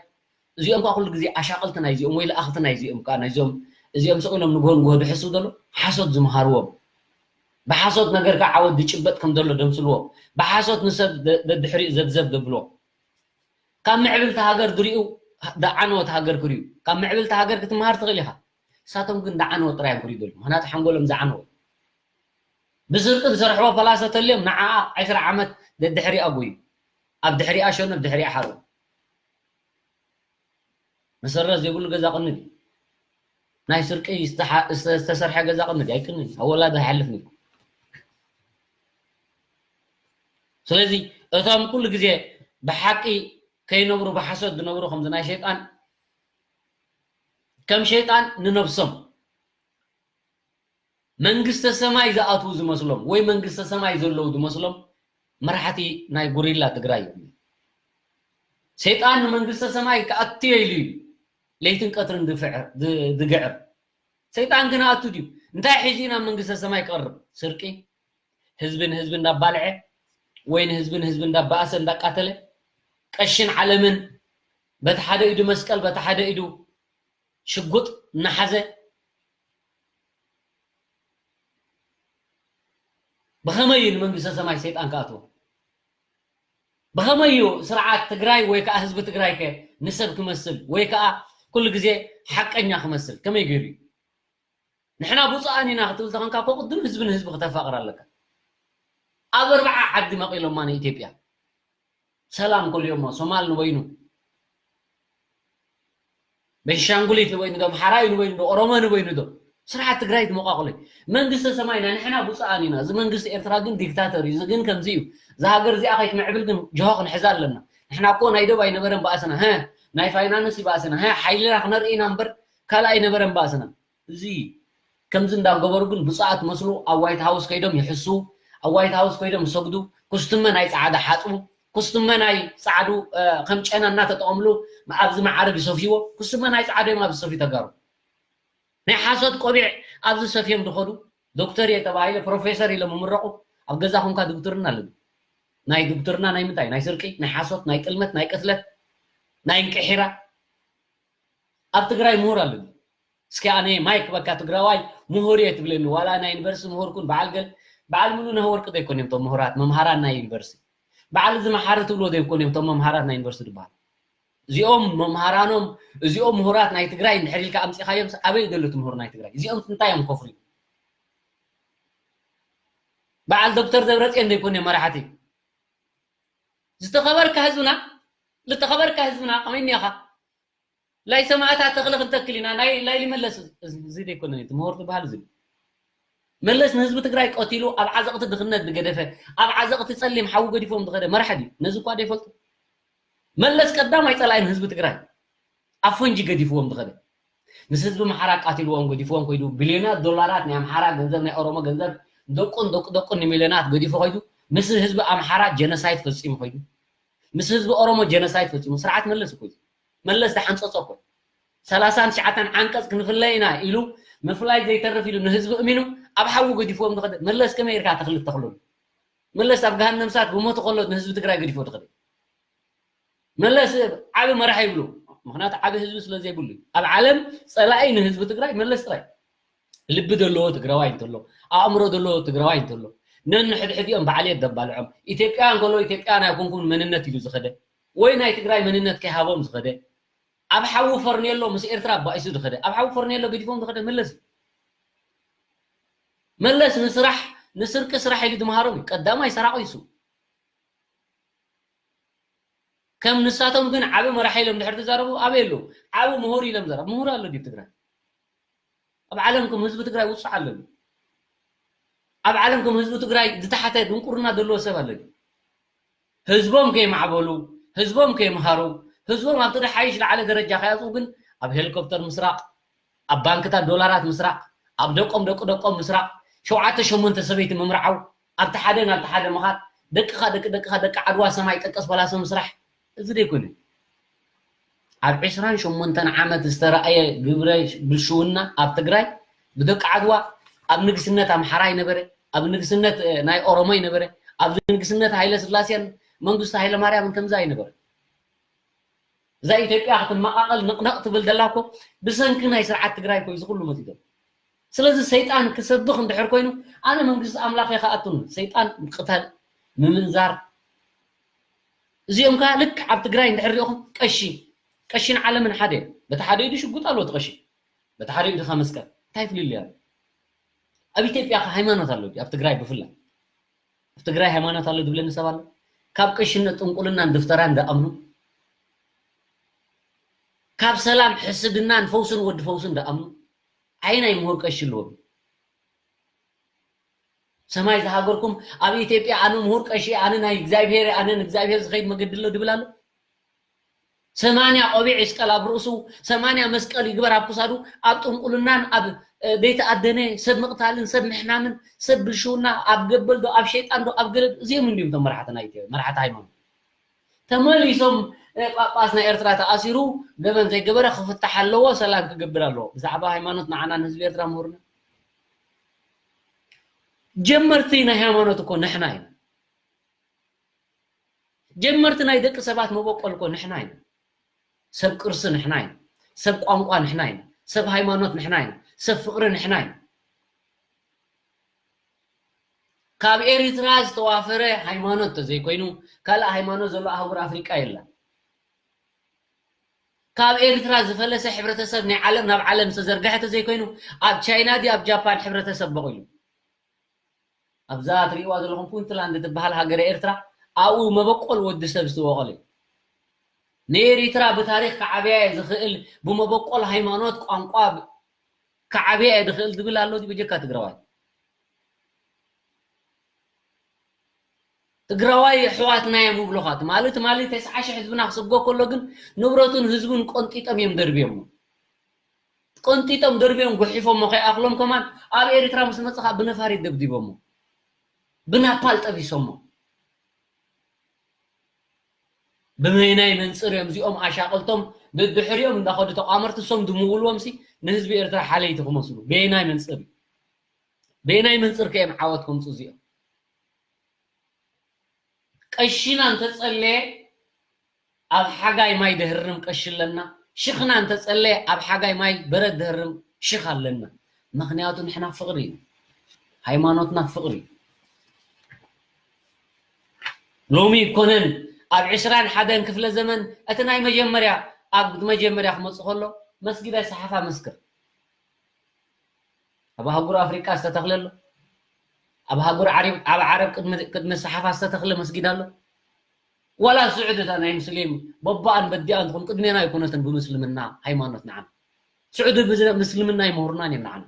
እዚኦም ከዓ ኩሉ ግዜ ኣሻቐልቲ ናይ እዚኦም ወይ ለኣኽቲ ናይ እዚኦም ከዓ ናይዞም እዚኦም ስቕ ኢሎም ንግሆ ንግሆ ድሕስው ዘሎ ሓሶት ዝምሃርዎም ብሓሶት ነገር ከዓ ዓወት ዝጭበጥ ከም ዘሎ ደምስልዎ ብሓሶት ንሰብ ደድሕሪኡ ዘብዘብ ዘብልዎ ካብ ምዕብልቲ ሃገር ድሪኡ ደዓነወት ሃገር ክሪኡ ካብ ምዕብልቲ ሃገር ክትምሃር ትኽእል ኢኻ። እሳቶም ግን ደዓነወት ጥራይ እዮም ክሪኡ ዘለዉ። ምክንያቱ ሓንጎሎም ዝዓነወ ብስርቂ ዝሰርሕዎ ፓላሶ ተልዮም ንዓኣ ዕስራ ዓመት ደድሕሪኣ ጎዩ ኣብ ድሕሪኣ ሸኑ ኣብ ድሕሪኣ ሓሩ መሰረት ዘይብሉ ገዛ ቅንዲ ናይ ስርቂ ዝተሰርሐ ገዛ ቅንዲ ኣይቅንዲ ኣወላዶ ኣይሓልፍን እዩ። ስለዚ እቶም ኩሉ ግዜ ብሓቂ ከይነብሩ ብሓሶት ዝነብሩ ከምዚ ናይ ሸይጣን ከም ሸይጣን ንነብሶም መንግስተ ሰማይ ዝኣትዉ ዝመስሎም ወይ መንግስተ ሰማይ ዘለዉ ዝመስሎም መራሕቲ ናይ ጉሪላ ትግራይ እዮም። ሰይጣን ንመንግስተ ሰማይ ክኣቱ እየ ኢሉ እዩ ለይትን ቀትርን ዝግዕር። ሰይጣን ግን ኣቱ ድዩ? እንታይ ሒዙ ናብ መንግስተ ሰማይ ክቐርብ? ስርቂ፣ ህዝቢ ንህዝቢ እንዳባልዐ ወይ ንህዝቢ ንህዝቢ እንዳባእሰ እንዳቃተለ ቀሽን ዓለምን በቲ ሓደ ኢዱ መስቀል በቲ ሓደ ኢዱ ሽጉጥ እናሓዘ ብኸመይ እዩ ንመንግስተ ሰማይ ሰይጣን ክኣትዎ? ብኸመይ እዩ ስርዓት ትግራይ ወይ ከዓ ህዝቢ ትግራይ ከ ንሰብ ክመስል ወይ ከዓ ኩሉ ግዜ ሓቀኛ ክመስል ከመይ ገይሩ እዩ? ንሕና ብፁዓን ኢና ክትብል ተኾንካ እኮ ቅድም ህዝቢ ንህዝቢ ክተፋቕር ኣለካ። ኣብ ኣርባዓ ዓዲ መቒሎማ ንኢትዮጵያ ሰላም ኮልዮሞ ሶማል ንበይኑ ቤንሻንጉሊት ንበይኑ ዶ ኣምሓራ እዩ ንበይኑ ዶ ኦሮሞ ንበይኑ ዶ ስርዓት ትግራይ ትመቋቕሎ እዩ። መንግስተ ሰማይና ንሕና ብፁዓን ኢና። እዚ መንግስቲ ኤርትራ ግን ዲክታተር እዩ። እዚ ግን ከምዚ እዩ። እዛ ሃገር እዚኣ ከይትምዕብል ግን ጅሆ ክንሕዛ ኣለና። ንሕና እኮ ናይ ዶብ ኣይነበረን ባእስና፣ ሀ ናይ ፋይናንስ እዩ ባእስና፣ ሀ ሓይልና ክነርኢ ኢና እምበር ካልእ ኣይነበረን ባእስና። እዚ ከምዚ እንዳገበሩ ግን ብፁዓት መስሉ ኣብ ዋይት ሃውስ ከይዶም ይሕሱ፣ ኣብ ዋይት ሃውስ ከይዶም ይሰግዱ፣ ኩስትመ ናይ ፃዕዳ ሓፅቡ፣ ኩስትመ ናይ ፃዕዱ ከም ጨና እናተጠቐምሉ ኣብዚ መዓርግ ይሰፍይዎ፣ ኩስትመ ናይ ፃዕዱ እዮም ኣብዚ ሰፍዩ ተጋሩ። ናይ ሓሶት ቆቢዕ ኣብዚ ሰፍዮም ዝኸዱ ዶክተር እየ ተባሂለ ፕሮፌሰር ኢሎም ምምረቑ ኣብ ገዛ ኮንካ ድግትርና ኣለኒ። ናይ ድግትርና ናይ ምንታይ ናይ ስርቂ ናይ ሓሶት ናይ ጥልመት ናይ ቅትለት ናይ እንቅሒራ ኣብ ትግራይ ምሁር ኣለኒ። እስኪ ኣነ ማይክ በካ ትግራዋይ ምሁር እየ ትብለኒ ዋላ ናይ ዩኒቨርሲቲ ምሁር ኩን በዓል ገል በዓል ምሉ ነህ ወርቂ ዘይኮን እዮም ቶም ምሁራት መምሃራን ናይ ዩኒቨርሲቲ በዓል እዚ መሓሪ ትብሎ ዘይኮን እዮም ቶም መምሃራት ናይ ዩኒቨርሲቲ ዝበሃል እዚኦም መምሃራኖም እዚኦም ምሁራት ናይ ትግራይ እንድሕር ኢልካ ኣምፂኻዮም ኣበይ ዘሎ እቲ ምሁር ናይ ትግራይ እዚኦም እንታይ እዮም ከፍሉ በዓል ዶክተር ደብረፅዮን ዘይኮን እዮም መራሕቲ ዝተኸበርካ ህዝብና ዝተኸበርካ ህዝብና ከመይ እኒኻ ናይ ሰማእታት ተኽሊ ክንተክል ኢና ናይ ላይ ሊመለስ እዚ ዘይኮነ ትምህርቱ ባህል ዝብል መለስ ንህዝቢ ትግራይ ቀቲሉ ኣብ ዓዘቕቲ ድኽነት ዝገደፈ ኣብ ዓዘቕቲ ፀሊም ሓዊ ገዲፎም ዝኸደ መራሒ ድዩ ነዚ እኳ ዘይፈልጡ መለስ ቀዳማይ ፀላኢ ንህዝቢ ትግራይ ኣብ ፈንጂ ገዲፍዎም ዝኸደ ምስ ህዝቢ ኣምሓራ ኣቃቲልዎም ገዲፍዎም ከይዱ ቢልዮናት ዶላራት ናይ ኣምሓራ ገንዘብ ናይ ኦሮሞ ገንዘብ ደቁን ደቂ ደቁን ንሚልዮናት ገዲፉ ከይዱ ምስ ህዝቢ ኣምሓራ ጀኖሳይድ ፈፂሙ ከይዱ ምስ ህዝቢ ኦሮሞ ጀኖሳይድ ፈፂሙ ስርዓት መለስ እኮ እዩ መለስ ዝሓንፀፆ እኮ ሰላሳን ትሽዓተን ዓንቀፅ ክንፍለ ኢና ኢሉ ምፍላይ ዘይተርፍ ኢሉ ንህዝቢ እሚኑ ኣብ ሓዊ ገዲፍዎም ዝኸደ መለስ ከመይ ኢልካ ተኽሊ ተኽልሉ መለስ ኣብ ገሃነም እሳት ብሞቱ ከሎ ንህዝቢ ትግራይ ገዲፍዎ ዝኸደ መለስ ዓቢ መራሒ ይብሉ ምኽንያቱ ዓቢ ህዝቢ ስለ ዘይብሉ እዩ። ኣብ ዓለም ጸላኢ ንህዝቢ ትግራይ መለስ ጥራይ። ልቢ ዘለዎ ትግራዋይ እንተሎ፣ ኣእምሮ ዘለዎ ትግራዋይ እንተሎ፣ ነንሕድሕዲኦም ባዕልየት ደባልዖም። ኢትዮጵያውያን ከሎ ኢትዮጵያውያን ኣይኮንኩን መንነት ኢሉ ዝኸደ፣ ወይ ናይ ትግራይ መንነት ከይሃቦም ዝኸደ፣ ኣብ ሓዊ ፈርኔሎ ምስ ኤርትራ ኣባኢሱ ዝኸደ፣ ኣብ ሓዊ ፈርኔሎ ገዲፎም ዝኸደ መለስ እዩ። መለስ ንስራሕ፣ ንስርቂ ስራሕ ኢሉ ዝመሃሮም እዩ። ቀዳማይ ሰራቒ እሱ። ከም ንሳቶም ግን ዓቢ መራሒ ኢሎም ድሕር ዝዛረቡ ኣበይ ኣለዉ? ዓቢ ምሁር ኢሎም ዘረብ ምሁር ኣሎ ድዩ ትግራይ? ኣብ ዓለም ከም ህዝቢ ትግራይ ውጹዕ ኣሎ ድዩ? ኣብ ዓለም ከም ህዝቢ ትግራይ ዝተሓተ ድንቁርና ዘለዎ ሰብ ኣሎ ድዩ? ህዝቦም ከይማዕበሉ፣ ህዝቦም ከይምሃሩ፣ ህዝቦም ኣብቲ ድሓይሽ ላዕለ ደረጃ ከያፅኡ ግን ኣብ ሄሊኮፕተር ምስራቕ፣ ኣብ ባንክታት ዶላራት ምስራቕ፣ ኣብ ደቆም ደቂ ደቆም ምስራቕ፣ ሸውዓተ ሸሞንተ ሰበይቲ ምምርዓው፣ ኣብቲ ሓደ ናብቲ ሓደ ምኻድ፣ ደቅኻ ደቂ ደቅኻ ደቂ ዓድዋ ሰማይ ጠቀስ ፈላሰ ምስራሕ፣ እዚ ደይኮነ። ኣብ ዕስራን ሸሞንተን ዓመት ዝተረኣየ ግብረ ብልሽውና ኣብ ትግራይ ብደቂ ዓድዋ ኣብ ንግስነት ኣምሓራ ይነበረ፣ ኣብ ንግስነት ናይ ኦሮሞ ይነበረ፣ ኣብ ንግስነት ሃይለ ስላሴን መንግስቱ ሃይለ ማርያምን ከምዛ ይነበረ። እዛ ኢትዮጵያ ክትመቓቐል ንቕነቕ ትብል ዘላ እኮ ብሰንኪ ናይ ስርዓት ትግራይ እኮ እዩ ዝኹሉ መፂቶም። ስለዚ ሰይጣን ክሰብኽ እንድሕር ኮይኑ ኣነ መንግስቲ ኣምላኽ እየ ክኣቱን ሰይጣን ምቕታል ምምንዛር እዚኦም ከኣ ልክ ኣብ ትግራይ እንድሕር ሪእኹም ቀሺ ቀሽን ዓለምን ሓደ እዮም። በቲ ሓደ ኢዱ ሽጉጥ ኣለዎ እቲ ቀሺ፣ በቲ ሓደ ኢዱ ከኣ መስቀል። እንታይ ፍልልይ ኣሎ? ኣብ ኢትዮጵያ ከ ሃይማኖት ኣሎ ድዩ? ኣብ ትግራይ ብፍላይ ኣብ ትግራይ ሃይማኖት ኣሎ ድብለኒ ሰብ ኣሎ? ካብ ቀሽነት ጥንቁልናን ድፍተራን ደኣምኑ፣ ካብ ሰላም ሕስድናን ፈውስን ወዲ ፈውስን ደኣምኑ፣ ዓይናይ ምሁር ቀሺ ኣለዎም። ሰማይ ዝሃገርኩም ኣብ ኢትዮጵያ ኣነ ምሁር ቀሺ ኣነ ናይ እግዚኣብሔር ኣነ ንእግዚኣብሔር ዝኸይድ መገዲ ኣሎ ድብል ኣሎ። ሰማንያ ቆቢዕ ይስቀል ኣብ ርእሱ፣ ሰማንያ መስቀል ይግበር ኣብ ክሳዱ፣ ኣብ ጥንቁልናን ኣብ ዘይተኣደነ ሰብ ምቕታልን ሰብ ምሕማምን ሰብ ብልሽውና ኣብ ገበል ዶ ኣብ ሸይጣን ዶ ኣብ ገለድ እዚኦም እንዲዮም እቶም መራሕቲ ናይ ኢትዮጵያ መራሕቲ ሃይማኖት። ተመሊሶም ጳጳስ ናይ ኤርትራ ተኣሲሩ ገበን ዘይገበረ ክፍታሕ ኣለዎ፣ ሰላም ክገብር ኣለዎ። ብዛዕባ ሃይማኖት ንዓና ንህዝቢ ኤርትራ ምሁርና ጀመርቲ ናይ ሃይማኖት እኮ ንሕና ኢና። ጀመርቲ ናይ ደቂ ሰባት መበቆል እኮ ንሕና ኢና። ሰብ ቅርሲ ንሕና ኢና። ሰብ ቋንቋ ንሕና ኢና። ሰብ ሃይማኖት ንሕና ኢና። ሰብ ፍቕሪ ንሕና ኢና። ካብ ኤሪትራ ዝተዋፈረ ሃይማኖት ተዘይኮይኑ ካልእ ሃይማኖት ዘሎ ኣህጉር ኣፍሪቃ የለን። ካብ ኤሪትራ ዝፈለሰ ሕብረተሰብ ናይ ዓለም ናብ ዓለም ዝተዘርግሐ ተዘይኮይኑ ኣብ ቻይና ድዩ ኣብ ጃፓን ሕብረተሰብ በቒሉ? ኣብዛ ትርእይዋ ዘለኹም ፑንትላንድ ትበሃል ሃገረ ኤርትራ ኣብኡ መበቆል ወዲ ሰብ ዝተወቐለ እዩ። ንኤሪትራ ብታሪኽ ክዓብያ እየ ዝኽእል ብመበቆል ሃይማኖት ቋንቋ ክዓብያ እየ ዝኽእል ዝብል ኣሎ ድዩ በጀካ ትግራዋይ? ትግራዋይ ኣሕዋትና እዮም ይብሉኻ። ትማሊ ትማሊ ተስዓ ሽሕ ህዝብና ክስጎ ከሎ ግን ንብረቱን ህዝቡን ቆንጢጦም እዮም ደርብዮሞ። ቆንጢጦም ደርብዮም ጉሒፎሞ ከይኣኽሎም ከማን ኣብ ኤሪትራ ምስ መጽኻ ብነፋሪት ደብዲቦሞ። ብናፓል ጠቢሶሞ። ብመይናይ መንጽር እዮም እዚኦም ኣሻቕልቶም ደድሕሪኦም እንዳኸዱ ተቋመርቲ እሶም ድምውልዎም ሲ ንህዝቢ ኤርትራ ሓለይቲ ክመስሉ በየናይ መንጽር እዩ? በየናይ መንጽር ከ እዮም ዓወት ከምጹ እዚኦም? ቀሺና እንተጸለየ ኣብ ሓጋይ ማይ ደህርም ቀሺ ኣለና። ሽኽና እንተጸለየ ኣብ ሓጋይ ማይ በረድ ደህርም ሽኽ ኣለና። ምኽንያቱ ንሕና ፍቕሪ እዩ። ሃይማኖትና ፍቕሪ እዩ። ሎሚ ይኮነን ኣብ ዕስራን ሓደን ክፍለ ዘመን እቲ ናይ መጀመርያ ኣብ መጀመርያ ክመጽእ ከሎ መስጊድ ኣይሰሓፋ መስክር ኣብ ኣህጉር ኣፍሪቃ ዝተተኽለ ኣሎ። ኣብ ሃጉር ዓሪብ ኣብ ዓረብ ቅድሚ ቅድሚ ሰሓፋ ዝተተኽለ መስጊድ ኣሎ። ዋላ ስዑድ እታ ናይ ሙስሊም በቦኣን በዲኣን ትኹን ቅድሜና ኣይኮነትን ብምስልምና ሃይማኖት ንዓና። ስዑድ ብዝ- ምስልምና ይምህሩናን እዮም ንዓና።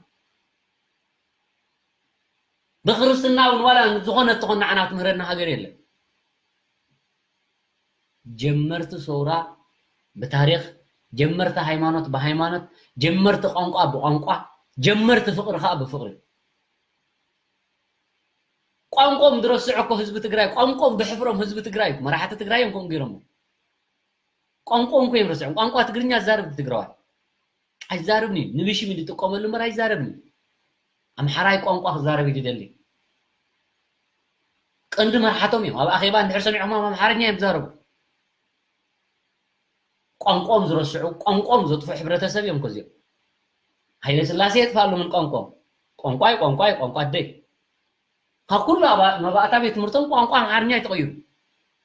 ብክርስትና እውን ዋላ ዝኾነ ትኾን ንዓና ትምህረና ሃገር የለን። ጀመርቲ ሰውራ ብታሪኽ፣ ጀመርቲ ሃይማኖት ብሃይማኖት፣ ጀመርቲ ቋንቋ ብቋንቋ፣ ጀመርቲ ፍቕሪ ከዓ ብፍቕሪ። ቋንቋኦም ዝረስዑ እኮ ህዝቢ ትግራይ፣ ቋንቋኦም ድሕፍሮም ህዝቢ ትግራይ፣ መራሕቲ ትግራይ እዮም ከምኡ ገይሮሞ። ቋንቋኦም እኮ እዮም ረስዖም። ቋንቋ ትግርኛ ዝዛረብ ትግራዋይ ኣይዛረብን እዩ። ንብሽም እዩ ዝጥቀመሉ እምበር ኣይዛረብን እዩ። ኣምሓራይ ቋንቋ ክዛረብ እዩ ዝደሊ። ቀንዲ መርሓቶም እዮም። ኣብ ኣኼባ እንድሕር ሰሚዕኹም ኣብ ኣምሓርኛ እዮም ዝዛረቡ። ቋንቋኦም ዝረስዑ፣ ቋንቋኦም ዘጥፍኡ ሕብረተሰብ እዮም እኮ እዚኦም። ሃይለ ስላሴ የጥፋሉ ምን ቋንቋኦም። ቋንቋይ፣ ቋንቋይ፣ ቋንቋ ኣደይ። ካብ ኩሉ ኣባ-፣ መባእታ ቤት ትምህርቶም ቋንቋ ኣምሓርኛ እዩ ተቐይሩ።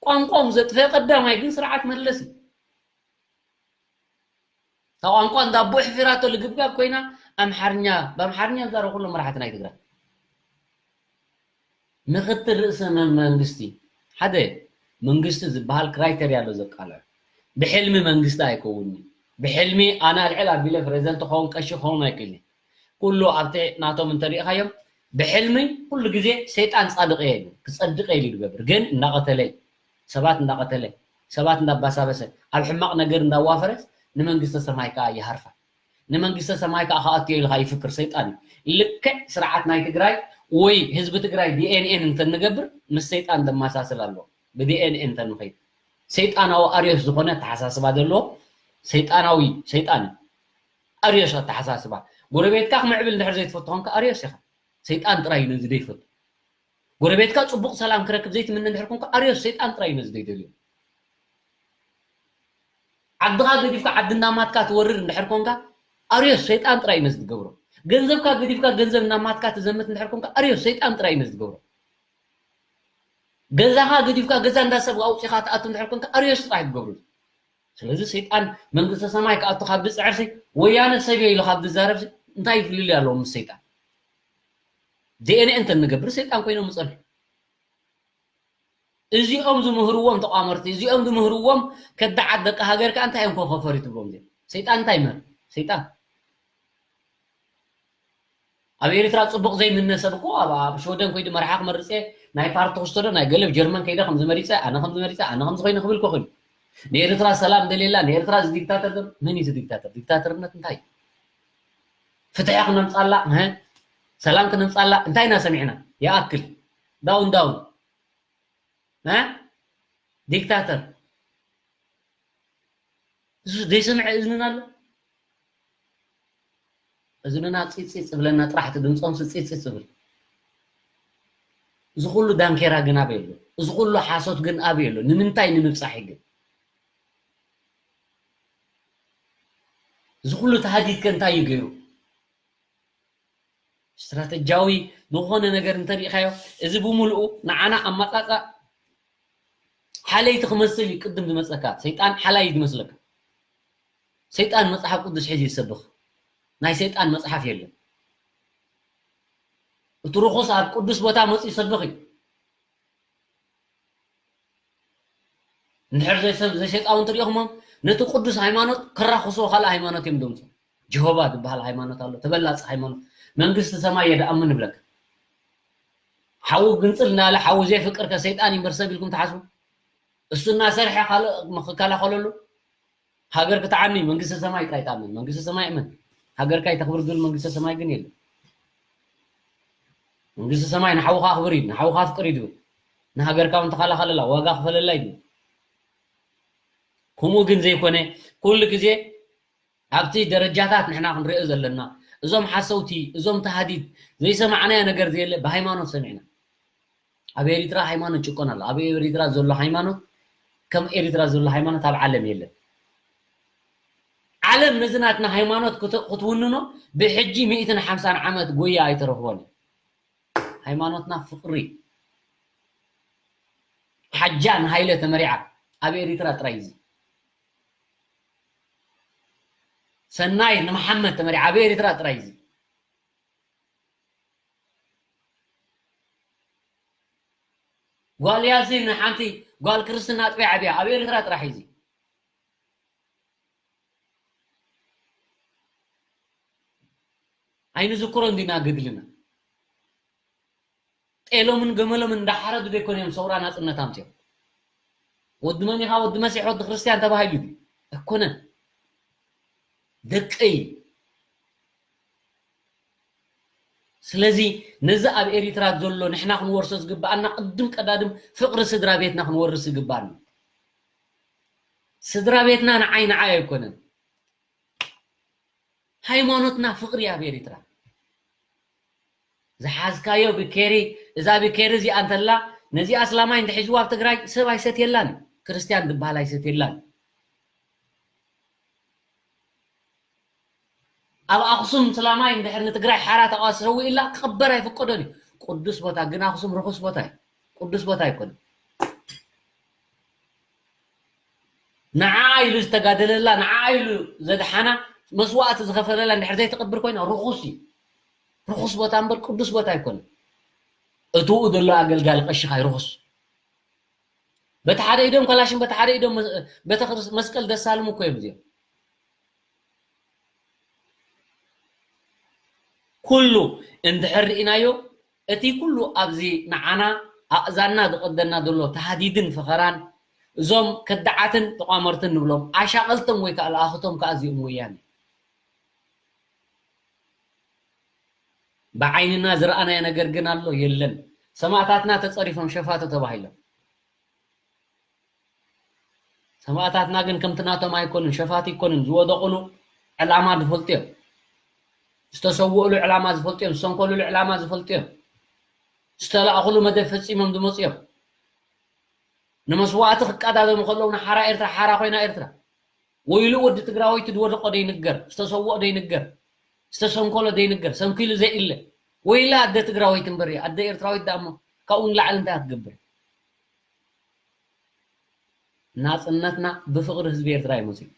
ቋንቋኦም ዘጥፈ ቀዳማይ ግን ስርዓት መለስ እዩ። እታ ቋንቋ እንዳ ኣቦ ሕፊራቶ ልግብጋብ ኮይና ኣምሓርኛ፣ ብኣምሓርኛ ዝዛረቡ ኩሎም መራሕቲ ናይ ትግራይ። ምኽትል ርእሰ መ-፣ መንግስቲ፣ ሓደ መንግስቲ ዝበሃል ክራይተርያ ኣሎ ዘቃልዕ። ብሕልሚ መንግስቲ ኣይከውንን። ብሕልሚ ኣነ ኣልዕል ኣቢለ ፕሬዚደንት ክኸውን ቀሺ ክኸውን ኣይክእልን። ኩሉ ኣብቲ ናቶም እንተሪእኻዮም ብሕልሚ ኩሉ ግዜ ሰይጣን ጻድቕ እየ ኢሉ፣ ክጸድቕ እየ ኢሉ ዝገብር። ግን እንዳቐተለ፣ ሰባት እንዳቐተለ፣ ሰባት እንዳባሳበሰ፣ ኣብ ሕማቕ ነገር እንዳዋፈረስ ንመንግስተ ሰማይ ከኣ ይሃርፋ። ንመንግስተ ሰማይ ከኣ ክኣቱ እየ ኢልካ ይፍክር ሰይጣን እዩ። ልክዕ ስርዓት ናይ ትግራይ ወይ ህዝቢ ትግራይ ዲ ኤን ኤን እንተንገብር ምስ ሰይጣን ዘመሳስል ኣሎ። ብ ዲ ኤን ኤን እንተንኸይድ ሰይጣናዊ ኣርዮስ ዝኾነ ኣተሓሳስባ ዘለዎ ሰይጣናዊ ሰይጣን እዩ። ኣርዮስ ኣተሓሳስባ። ጎረቤትካ ክምዕብል እንድሕር ዘይትፈቱ ኮንካ ኣርዮስ ኢኻ። ሰይጣን ጥራይ እዩ ነዚ ዘይፈቱ። ጎረቤትካ ጽቡቕ ሰላም ክረክብ ዘይትምነ እንድሕር ኮንካ ኣርዮስ ሰይጣን ጥራይ እዩ ነዚ ዘይደልዮ። ዓድኻ ገዲፍካ ዓዲ እናማትካ ትወርር እንድሕር ኮንካ ኣርዮስ ሰይጣን ጥራይ እዩ ነዚ ዝገብሮ። ገንዘብካ ገዲፍካ ገንዘብ እናማትካ ትዘምት እንድሕር ኮንካ ኣርዮስ ሰይጣን ጥራይ እዩ ነዚ ዝገብሮ። ገዛኻ ገዲፍካ ገዛ እንዳሰብ ኣውጺኻ ትኣቱ እንድሕር ኮንካ ኣርዮስ ጥራይ እዩ ዝገብሮ። ስለዚ ሰይጣን መንግስተ ሰማይ ክኣቱ ካብ ዝጽዕርሲ ወያነ ሰብ እየ ኢሉ ካብ ዝዛረብሲ እንታይ ፍልልይ ኣለዎ ምስ ሰይጣን? ዲ ኤን ኤ እንተንገብር ሰይጣን ኮይኖም ይጸንሑ። እዚኦም ዝምህርዎም ተቋመርቲ፣ እዚኦም ዝምህርዎም ከዳዓት ደቂ ሃገር ከኣ እንታይ እዮም ኮኸፈሪ ትብሎም እዚኦም? ሰይጣን እንታይ ይምህር? ሰይጣን። ኣብ ኤርትራ ጽቡቕ ዘይምነ ሰብ እኮ ኣብ፣ ኣብ ሽወደን ኮይዱ መርሓ ክመርጽ እየ፣ ናይ ፓርቲ ክስቶ ዶ ናይ ገለ ጀርመን ከይደ ከምዚ መሪጸ፣ ኣነ ከምዚ መሪጸ፣ ኣነ ከምዚ ኮይነ ክብል እኮ ኮይኑ። ንኤርትራ ሰላም ደልየላ፣ ንኤርትራ እዚ ዲክታተር ዶ-፣ መን እዩ እዚ ዲክታተር? ዲክታተርነት እንታይ እዩ? ፍትሒ ክነምጻላ፣ እህ? ሰላም ክነምጻላ እንታይ ኢና ሰሚዕና? ይኣክል። ዳውን ዳውን። እ? ዲክታተር። እሱ ዘይሰምዐ እዝንና ኣሎ? እዝንና ጺጽ ዝብለና ጥራሕ እቲ ድምጾምሲ ጺጽ ዝብል። እዚ ኩሉ ዳንኬራ ግን ኣበይ ኣሎ? እዚ ኩሉ ሓሶት ግን ኣበይ ኣሎ? ንምንታይ ንምብጻሕ ግን? እዚ ኩሉ ተሃዲድ ከ እንታይ እዩ ገይሩ? ስትራተጂያዊ ዝኾነ ነገር እንተሪኢኻዮ፣ እዚ ብምልኡ ንዓና ኣመጻጽኣ ሓለይቲ ክመስል እዩ ቅድም ዝመጸካ። ሰይጣን ሓላይ እዩ ዝመስለካ። ሰይጣን መጽሓፍ ቅዱስ ሒዙ ይሰብኽ። ናይ ሰይጣን መጽሓፍ የለን። እቲ ርኹስ ኣብ ቅዱስ ቦታ መጺኡ ይሰብኽ እዩ። እንድሕር ዘይሰብ-፣ ዘይሰይጣውንቲ ሪኢኹሞም፣ ነቲ ቅዱስ ሃይማኖት ከራኽስዎ ካልእ ሃይማኖት እዮም ደምፁ። ጀሆባ ዝበሃል ሃይማኖት ኣሎ፣ ተበላፂ ሃይማኖት። መንግስቲ ሰማይ እየ ደኣምን ይብለካ። ሓዉ ግንፅል እናበለ ሓዉ ዘይፍቅር ከ ሰይጣን እዩ እምበር ሰብ ኢልኩም ትሓስቡ? እሱ እናሰርሐ ካልእ ክከላኸለሉ? ሃገር ክትዓኒ መንግስተ ሰማይ ጥራይ ትኣምን። መንግስተ ሰማይ እመን። ሃገርካ ይተኽብር ዝብል መንግስተ ሰማይ ግን የለን። መንግስተ ሰማይ ንሓውኻ ኣኽብር እዩ፣ ንሓውኻ ኣፍቅር እዩ ዝብል። ንሃገርካ እውን ተኸላኸለላ፣ ዋጋ ክፈለላ እዩ ዝብል። ከምኡ ግን ዘይኮነ፣ ኩሉ ግዜ ኣብቲ ደረጃታት ንሕና ክንሪኦ ዘለና፣ እዞም ሓሰውቲ፣ እዞም ተሃዲድ፣ ዘይሰማዕናዮ ነገር ዘየለ ብሃይማኖት ሰሚዕና። ኣብ ኤሪትራ ሃይማኖት ጭቆና ኣሎ። ኣብ ኤሪትራ ዘሎ ሃይማኖት፣ ከም ኤሪትራ ዘሎ ሃይማኖት ኣብ ዓለም የለን። ዓለም ነዚ ናትና ሃይማኖት ክት-፣ ክትውንኖ ብሕጂ ሚእትን ሓምሳን ዓመት ጎያ ኣይተረኽቦን እዩ። ሃይማኖትና ፍቕሪ፣ ሓጃ ንሃይለ ተመሪዓ ኣብ ኤሪትራ ጥራይ እዚ። ሰናይ ንመሓመድ ተመሪዓ ኣብ ኤሪትራ ጥራይ እዚ። ጓል ያሲን ሓንቲ ጓል ክርስትና ኣጥቢያ ዓብያ ኣብ ኤርትራ ጥራሕ እዚ። ኣይንዝክሮን ዲና ገድልና? ጤሎምን ገመሎምን እንዳሓረዱ ዘይኮነ እዮም ሰውራ ናጽነት ኣምጽኦም። ወዲ መን ኢኻ? ወዲ መሲሕ፣ ወዲ ክርስትያን ተባሂሉ ድዩ? ኣይኮነን። ደቀይ። ስለዚ ነዚ ኣብ ኤሪትራ ዘሎ ንሕና ክንወርሶ ዝግብኣና ቅድም ቀዳድም ፍቕሪ ስድራ ቤትና ክንወርስ ይግብኣና። ስድራ ቤትና ንዓይ ንዓይ ኣይኮነን። ሃይማኖትና ፍቕሪ ኣብ ኤሪትራ። ዝሓዝካዮ ብኬሪ፣ እዛ ብኬሪ እዚኣ እንተላ፣ ነዚ ኣስላማይ እንተሒዝዋ ኣብ ትግራይ ሰብ ኣይሰትየላን እዩ። ክርስትያን ዝበሃል ኣይሰትየላን እዩ። ኣብ ኣኽሱም ስላማይ እንድሕር ንትግራይ ሓራ ተቃዋሲ ሰዊእላ ክቕበር ኣይፍቀዶን እዩ። ቅዱስ ቦታ ግን ኣኽሱም ርኹስ ቦታ እዩ። ቅዱስ ቦታ ኣይኮነን። ንዓ ኢሉ ዝተጋደለላ፣ ንዓ ኢሉ ዘድሓና፣ መስዋእቲ ዝኸፈለላ እንድሕር ዘይትቕብር ኮይና ርኹስ እዩ። ርኹስ ቦታ እምበር ቅዱስ ቦታ ኣይኮነን። እትኡ ዘሎ ኣገልጋሊ ቀሺኻ እዩ ርኹስ። በቲ ሓደ ኢዶም ከላሽን በቲ ሓደ ኢዶም መ- ቤተ ክርስ- መስቀል ደሳልሙ እኮ እዮም እዚኦም። ኩሉ እንድሕር ርኢናዮ፣ እቲ ኩሉ ኣብዚ ንዓና ኣእዛንና ዝቐደና ዘሎ ተሃዲድን ፈኸራን፣ እዞም ከዳዓትን ተቋመርትን ንብሎም ኣሻቐልቶም ወይ ከዓ ለኣኽቶም ከዓ እዚኦም ወያነ። ብዓይንና ዝረኣናዮ ነገር ግን ኣሎ የለን። ሰማእታትና ተጸሪፎም ሸፋቱ ተባሂሎም። ሰማእታትና ግን ከምቲ ናቶም ኣይኮኑን፣ ሸፋቱ ኣይኮኑን። ዝወደቑሉ ዕላማ ዝፈልጡ እዮም። ዝተሰውእሉ ዕላማ ዝፈልጡ እዮም። ዝሰንከሉሉ ዕላማ ዝፈልጡ እዮም። ዝተላእኹሉ መደብ ፈጺሞም ዝመፁ እዮም። ንመስዋእቲ ክቀዳደሙ ከለዉ ንሓራ ኤርትራ ሓራ ኮይና ኤርትራ። ወይሉ ወዲ ትግራወይቲ ዝወደቆ ዘይንገር፣ ዝተሰወኦ ዘይንገር፣ ዝተሰንከሎ ዘይንገር፣ ሰንኪሉ ዘይእለ። ወይላ ኣደ ትግራወይቲ እምበር እዩ። ኣደ ኤርትራዊት ደኣ እሞ ካብኡ ንላዕሊ እንታይ ክትገብር? ናጽነትና ብፍቕሪ ህዝቢ ኤርትራ እዩ መጺኡ።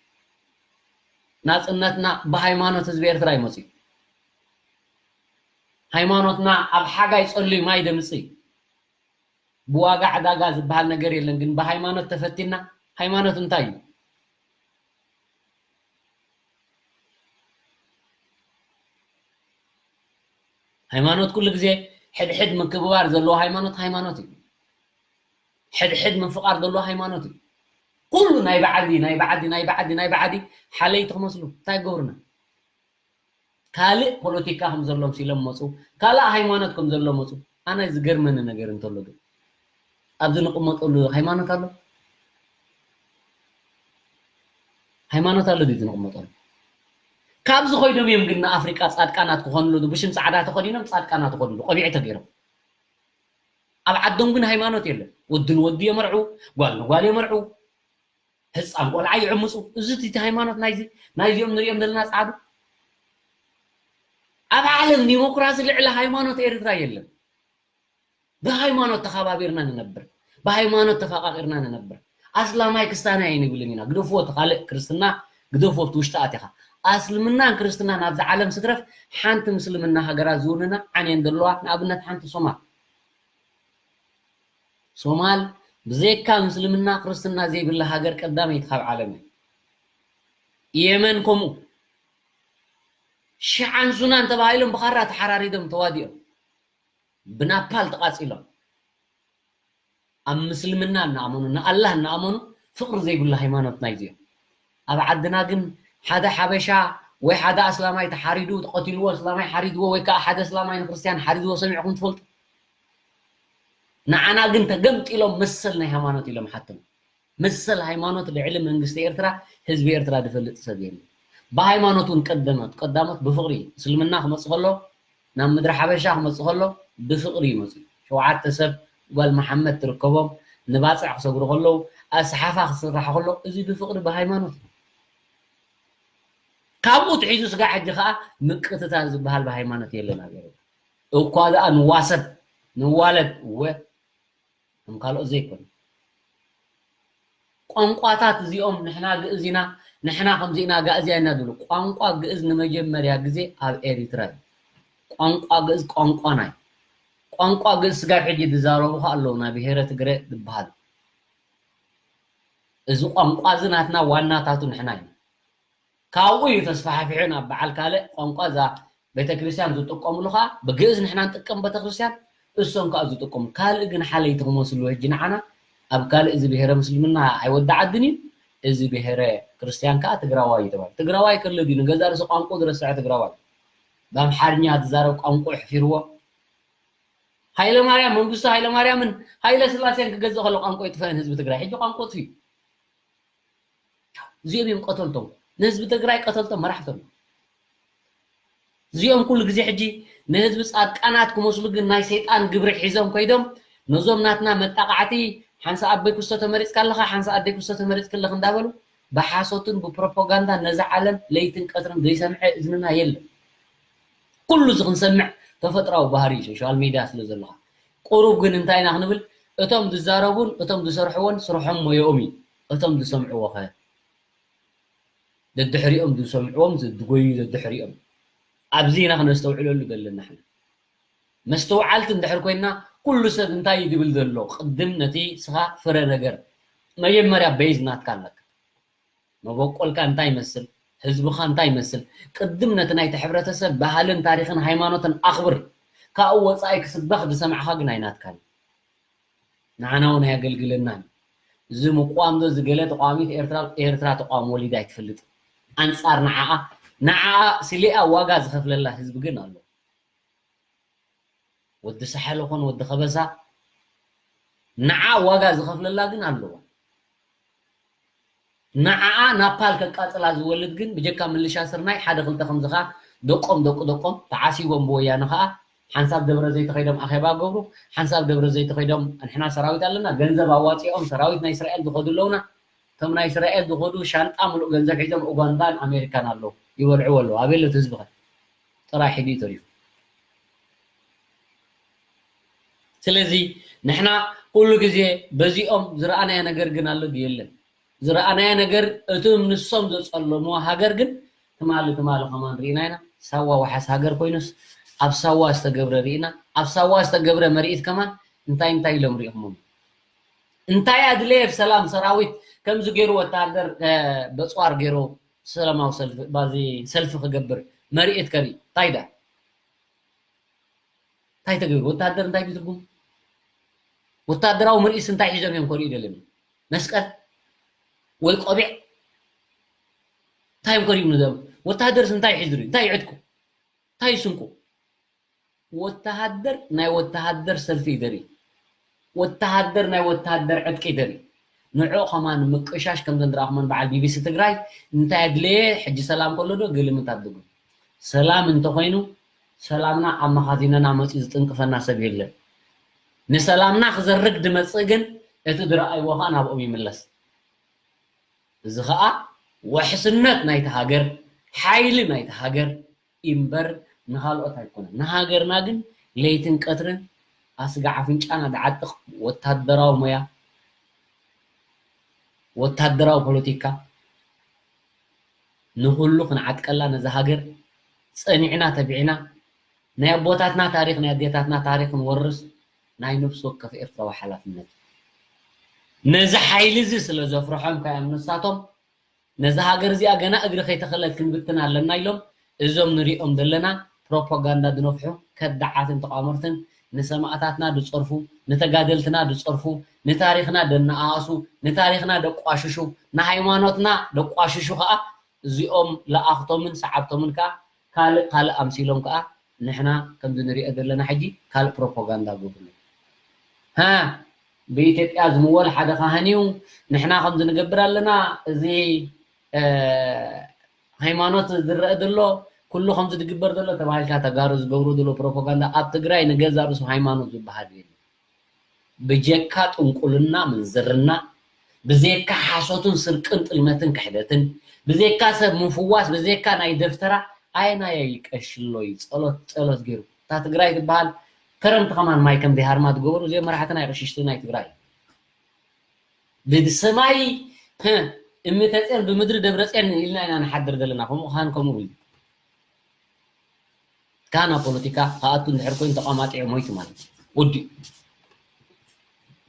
ናጽነትና ብሃይማኖት ህዝቢ ኤርትራ እዩ መጺኡ። ሃይማኖትና ኣብ ሓጋይ ጸልዩ ማይ ደምጽእ እዩ። ብዋጋ ዕዳጋ ዝበሃል ነገር የለን፣ ግን ብሃይማኖት ተፈቲና፣ ሃይማኖት እንታይ እዩ? ሃይማኖት ኩሉ ግዜ ሕድሕድ ምክብባር ዘለዎ ሃይማኖት፣ ሃይማኖት እዩ። ሕድሕድ ምፍቃር ዘለዎ ሃይማኖት እዩ። ኩሉ ናይ ብዓዲ፣ ናይ ብዓዲ፣ ናይ ብዓዲ፣ ናይ ብዓዲ ሓለይቲ ክመስሉ እንታይ ይገብሩና? ካልእ ፖለቲካ ከም ዘሎ መሲሎም መፁ፣ ካልእ ሃይማኖት ከም ዘሎ መፁ። ኣነ ዝገርመኒ ነገር እንተሎ ግን ኣብዚ ንቕመጠሉ ሃይማኖት ኣሎ? ሃይማኖት ኣሎ ድዩ ዝንቕመጠሉ? ካብዚ ኮይኖም እዮም ግን ንኣፍሪቃ ጻድቃናት ክኾንሉ፣ ብሽም ጻዕዳ ተኸዲኖም ጻድቃናት ክኾንሉ፣ ቆቢዕ ተገይሮም። ኣብ ዓዶም ግን ሃይማኖት የለን። ወዲ ንወዲ የመርዑ፣ ጓል ንጓል የመርዑ፣ ህፃን ቆልዓ ይዕምፁ። እዚ እቲ ሃይማኖት ናይዚ፣ ናይዚኦም ንሪኦም ዘለና ጻዕዱ። ኣብ ዓለም ዲሞክራሲ ልዕሊ ሃይማኖት ኤርትራ የለን። ብሃይማኖት ተኸባቢርና ንነብር፣ ብሃይማኖት ተፈቃቂርና ንነብር። ኣስላማይ ክስታናይ ኣይንብልን ኢና። ግደፍዎ እቲ ካልእ ክርስትና፣ ግደፍዎ ኣብቲ ውሽጢ ኣቲኻ። ኣስልምናን ክርስትናን ኣብዚ ዓለም ስትረፍ ሓንቲ ምስልምና ሃገራት ዝውንና ዓንየን ዘለዋ፣ ንኣብነት ሓንቲ ሶማል። ሶማል ብዘይካ ምስልምና ክርስትና ዘይብላ ሃገር ቀዳመይቲ ካብ ዓለም እያ። የመን ከምኡ። ሽዓን ሱናን ተባሂሎም ብኻራ ተሓራሪዶም ተዋዲኦም። ብናፓል ተቓጺሎም። ኣብ ምስልምና እናኣመኑ፣ ንኣላህ እናኣመኑ ፍቕሪ ዘይብሉ ሃይማኖት ናይዚኦም። ኣብ ዓድና ግን ሓደ ሓበሻ ወይ ሓደ ኣስላማይ ተሓሪዱ፣ ተቐቲልዎ፣ ኣስላማይ ሓሪድዎ ወይ ከዓ ሓደ ኣስላማይ ንክርስትያን ሓሪድዎ ሰሚዕኹም ትፈልጡ? ንዓና ግን ተገምጢሎም መሰል ናይ ሃይማኖት ኢሎም ሓቶም። መሰል ሃይማኖት ልዕሊ መንግስቲ ኤርትራ፣ ህዝቢ ኤርትራ ዝፈልጥ ሰብ የለን። ብሃይማኖት እውን ቀደሞት፣ ቀዳሞት ብፍቕሪ፣ እስልምና ክመጽእ ከሎ፣ ናብ ምድሪ ሓበሻ ክመጽእ ከሎ ብፍቕሪ ይመጹ። ሸውዓተ ሰብ ጓል መሓመድ ትርከቦም፣ ንባጽዕ ክሰግሩ ከለዉ፣ ኣስሓፋ ክስራሕ ከሎ፣ እዚ ብፍቕሪ ብሃይማኖት እዩ። ካብኡ ትሒዙ ስጋዕ ሕጂ ከኣ ምቅትታል ዝበሃል ብሃይማኖት የለን ኣብ ኤርትራ። እኳ ደኣ ንዋሰብ፣ ንዋለድ፣ እወ፣ ከም ካልኦት ዘይኮነ። ቋንቋታት እዚኦም ንሕና ግእዝ ኢና፣ ንሕና ከምዚ ኢና፣ ጋእዝያ ኢና ዝብሉ። ቋንቋ ግእዝ ንመጀመርያ ግዜ ኣብ ኤሪትራ እዩ። ቋንቋ ግእዝ ቋንቋና እዩ። ቋንቋ ግእዝ ስጋብ ሕጂ ዝዛረቡ ከ ኣለዉ፣ ናይ ብሄረ ትግረ ዝበሃሉ። እዚ ቋንቋ እዚ ናትና ዋናታቱ ንሕና ኢና። ካብኡ እዩ ተስፋሕፊሑ ናብ በዓል ካልእ ቋንቋ እዛ ቤተክርስትያን ዝጥቀምሉ ከዓ ብግእዝ ንሕና ንጥቀም ቤተክርስትያን፣ እሶም ከዓ ዝጥቀሙ። ካልእ ግን ሓለይቲ ክመስሉ ሕጂ ንዓና ኣብ ካልእ እዚ ብሄረ ምስልምና ኣይወዳዓድን እዩ፣ እዚ ብሄረ ክርስትያን ከዓ ትግራዋይ እዩ ተባሂሉ። ትግራዋይ ከሎ ድዩ ንገዛእ ርእሱ ቋንቋ ዝረስዐ ትግራዋይ? ብኣምሓርኛ ዝዛረብ ቋንቋ ኣሕፊርዎ። ሃይለማርያም፣ መንግስቱ ሃይለማርያምን ሃይለ ስላሴን ክገዝእ ከሎ ቋንቋ ይጥፈእን ህዝቢ ትግራይ። ሕጂ ቋንቋ ጥፊኡ። እዚኦም እዮም ቀተልቶም። ንህዝቢ ትግራይ ቀተልቶም መራሕቶም። እዚኦም ኩሉ ግዜ ሕጂ ንህዝቢ ጻድቃናት ክመስሉ ግን ናይ ሰይጣን ግብሪ ሒዞም ከይዶም ነዞም ናትና መጣቃዕቲ ሓንሳ ኣቦይ ክስቶ ተመሪጽካ ኣለኻ፣ ሓንሳ ኣደይ ክስቶ ተመሪጽኪ ኣለኺ እንዳበሉ ብሓሶትን ብፕሮፓጋንዳን ነዚ ዓለም ለይትን ቀትርን ዘይሰምዐ እዝንና የለን። ኩሉ እዚ ክንሰምዕ ተፈጥራዊ ባህሪ እዩ፣ ሶሻል ሚድያ ስለ ዘለኻ። ቁሩብ ግን እንታይ ኢና ክንብል? እቶም ዝዛረቡን እቶም ዝሰርሕዎን ስርሖም ሞያኦም እዩ። እቶም ዝሰምዕዎ ኸ? ደድሕሪኦም ዝሰምዕዎም፣ ዝጎዩ ደድሕሪኦም። ኣብዚ ኢና ክነስተውዕለሉ ዘለና ንሕና። መስተውዓልቲ እንድሕር ኮይንና፣ ኩሉ ሰብ እንታይ እዩ ዝብል ዘሎ? ቅድም ነቲ ስኻ ፍረ ነገር፣ መጀመርያ ቤዝ ናትካ ኣለካ። መበቆልካ እንታይ ይመስል? ህዝብኻ እንታይ ይመስል? ቅድም ነቲ ናይቲ ሕብረተሰብ ባህልን ታሪኽን ሃይማኖትን ኣኽብር። ካብኡ ወጻኢ ክስበኽ ዝሰማዕኻ ግን ኣይናትካን። ንዓና እውን ኣየገልግለናን። እዚ ምቋም ዶ ዝገለ ተቋሚት ኤርትራ፣ ኤርትራ ተቋም ወሊዳ ኣይትፈልጥን። ኣንጻር ንዓኣ፣ ንዓኣ ስሊኣ ዋጋ ዝኸፍለላ ህዝቢ ግን ኣሎ። ወዲ ሳሕል ኾን ወዲ ከበሳ ንዓ ዋጋ ዝኸፍለላ ግን ኣለዎ። ንዓኣ ናፓል ከቃጽላ ዝወልድ ግን ብጀካ ምልሻ ስርናይ ሓደ ክልተ ከምዚ ኸኣ ደቆም ደቁ ደቆም ተዓሲቦም ብወያነ ኸኣ ሓንሳብ ደብረ ዘይተኸይዶም ኣኼባ ገብሩ፣ ሓንሳብ ደብረ ዘይተኸይዶም ንሕና ሰራዊት ኣለና፣ ገንዘብ ኣዋጺኦም ሰራዊት ናይ እስራኤል ዝኸዱ ኣለውና። እቶም ናይ እስራኤል ዝኸዱ ሻንጣ ምሉእ ገንዘብ ሒዞም ኡጋንዳን ኣሜሪካን ኣለዉ፣ ይበልዕዎ ኣለዉ። ኣበይ ኣሎ እቲ ህዝቢ ኸ? ጥራይ ሒዱ እዩ ተሪፉ። ስለዚ ንሕና ኩሉ ግዜ በዚኦም ዝረኣናዮ ነገር ግን ኣሎ ድዩ የለን? ዝረኣናዮ ነገር እቲ ንሶም ዘጸለምዎ ሃገር ግን ትማሊ ትማሊ ከማን ርኢና ኢና። ሳዋ ዋሓስ ሃገር ኮይኑስ ኣብ ሳዋ ዝተገብረ ርኢና። ኣብ ሳዋ ዝተገብረ መርኢት ከማን እንታይ እንታይ ኢሎም ሪኢኹሞም? እንታይ ኣድለየ ብሰላም ሰራዊት ከምዚ ገይሩ ወታሃደር በፅዋር ገይሩ ሰላማዊ ሰልፊ ባዚ ሰልፊ ክገብር መርኢት ከርኢ እንታይ ዳ እንታይ ተገይሩ? ወታደር እንታይ እዩ ትርጉም? ወታደራዊ ምርኢስ እንታይ ሒዞም እዮም ከርእዩ ደለኒ? መስቀል ወይ ቆቢዕ እንታይ እዮም ከርእዩ ንዘም? ወታደርስ እንታይ ሒዙ? እንታይ ዕጥቁ? እንታይ ስንቁ? ወታሃደር ናይ ወታሃደር ሰልፊ ይደሪ። ወታሃደር ናይ ወታሃደር ዕጥቂ ይደሪ። ንዕኡ ከማን ምቅሻሽ ከምዘን ዝረኣኹመን በዓል ቢቢሲ ትግራይ እንታይ ኣድለየ? ሕጂ ሰላም ከሎ ዶ ግልምት ኣድጉ? ሰላም እንተኾይኑ ሰላምና ኣብ መኻዚኖና መፂኡ ዝጥንቅፈና ሰብ የለን። ንሰላምና ክዘርግ ድመፅእ ግን እቲ ዝረኣይዎ ኸዓ ናብኦም ይምለስ። እዚ ኸዓ ውሕስነት ናይቲ ሃገር፣ ሓይሊ ናይቲ ሃገር እምበር ንኻልኦት ኣይኮነን። ንሃገርና ግን ለይትን ቀትርን ኣስጋ ኣፍንጫና ዝዓጥቕ ወታደራዊ ሞያ፣ ወታደራዊ ፖለቲካ ንኹሉ ክንዓጥቀላ ነዛ ሃገር ጸኒዕና ተቢዕና ናይ ኣቦታትና ታሪኽ ናይ ኣዴታትና ታሪኽ ክንወርስ ናይ ነፍሲ ወከፍ ኤርትራዊ ሓላፍነት። ነዚ ሓይሊ እዚ ስለ ዘፍርሖም ከኣ ንሳቶም ነዛ ሃገር እዚኣ ገና እግሪ ከይተኸለት ክንብትና ኣለና ኢሎም እዞም ንሪኦም ዘለና ፕሮፓጋንዳ ዝነፍሑ ከዳዓትን ተቋመርትን ንሰማእታትና ዝጸርፉ፣ ንተጋደልትና ዝጸርፉ፣ ንታሪኽና ደነኣእሱ፣ ንታሪኽና ደቋሽሹ፣ ንሃይማኖትና ደቋሽሹ ከኣ እዚኦም ለኣኽቶምን ሰዓብቶምን ከኣ ካልእ ካልእ ኣምሲሎም ከኣ ንሕና ከምዚ ንሪኦ ዘለና ሕጂ ካልእ ፕሮፓጋንዳ ገብሩ። ሃ ብኢትዮጵያ ዝምወል ሓደ ካህን እዩ፣ ንሕና ከምዚ ንገብር ኣለና፣ እዚ ሃይማኖት ዝረአ ዘሎ ኩሉ ከምዚ ዝግበር ዘሎ ተባሂልካ ተጋሩ ዝገብሩ ዘሎ ፕሮፓጋንዳ ኣብ ትግራይ ንገዛ ርእሱ ሃይማኖት ዝበሃል የለን። ብጀካ ጥንቁልና ምንዝርና ብዘካ ሓሶትን ስርቅን ጥልመትን ክሕደትን ብዘካ ሰብ ምፍዋስ ብዘካ ናይ ደፍተራ ኣየናየይ ቀሽሎ እዩ ጸሎት ጸሎት ገይሩ እታ ትግራይ ትበሃል ከረምቲ ከማን ማይ ከም ዘይሃርማ ዝገበሩ እዚኦም መራሕቲ ናይ ቅሽሽቲ ናይ ትግራይ ብሰማይ እምተፅዮን ብምድሪ ደብረፅዮን ኢልና ኢና ንሓድር ዘለና ከምኡ ካን ከምኡ ኢሉ ካና ፖለቲካ ከኣቱ እንድሕር ኮይኑ ተቋማጢዑ ሞይቱ ማለት እዩ። ወዲኡ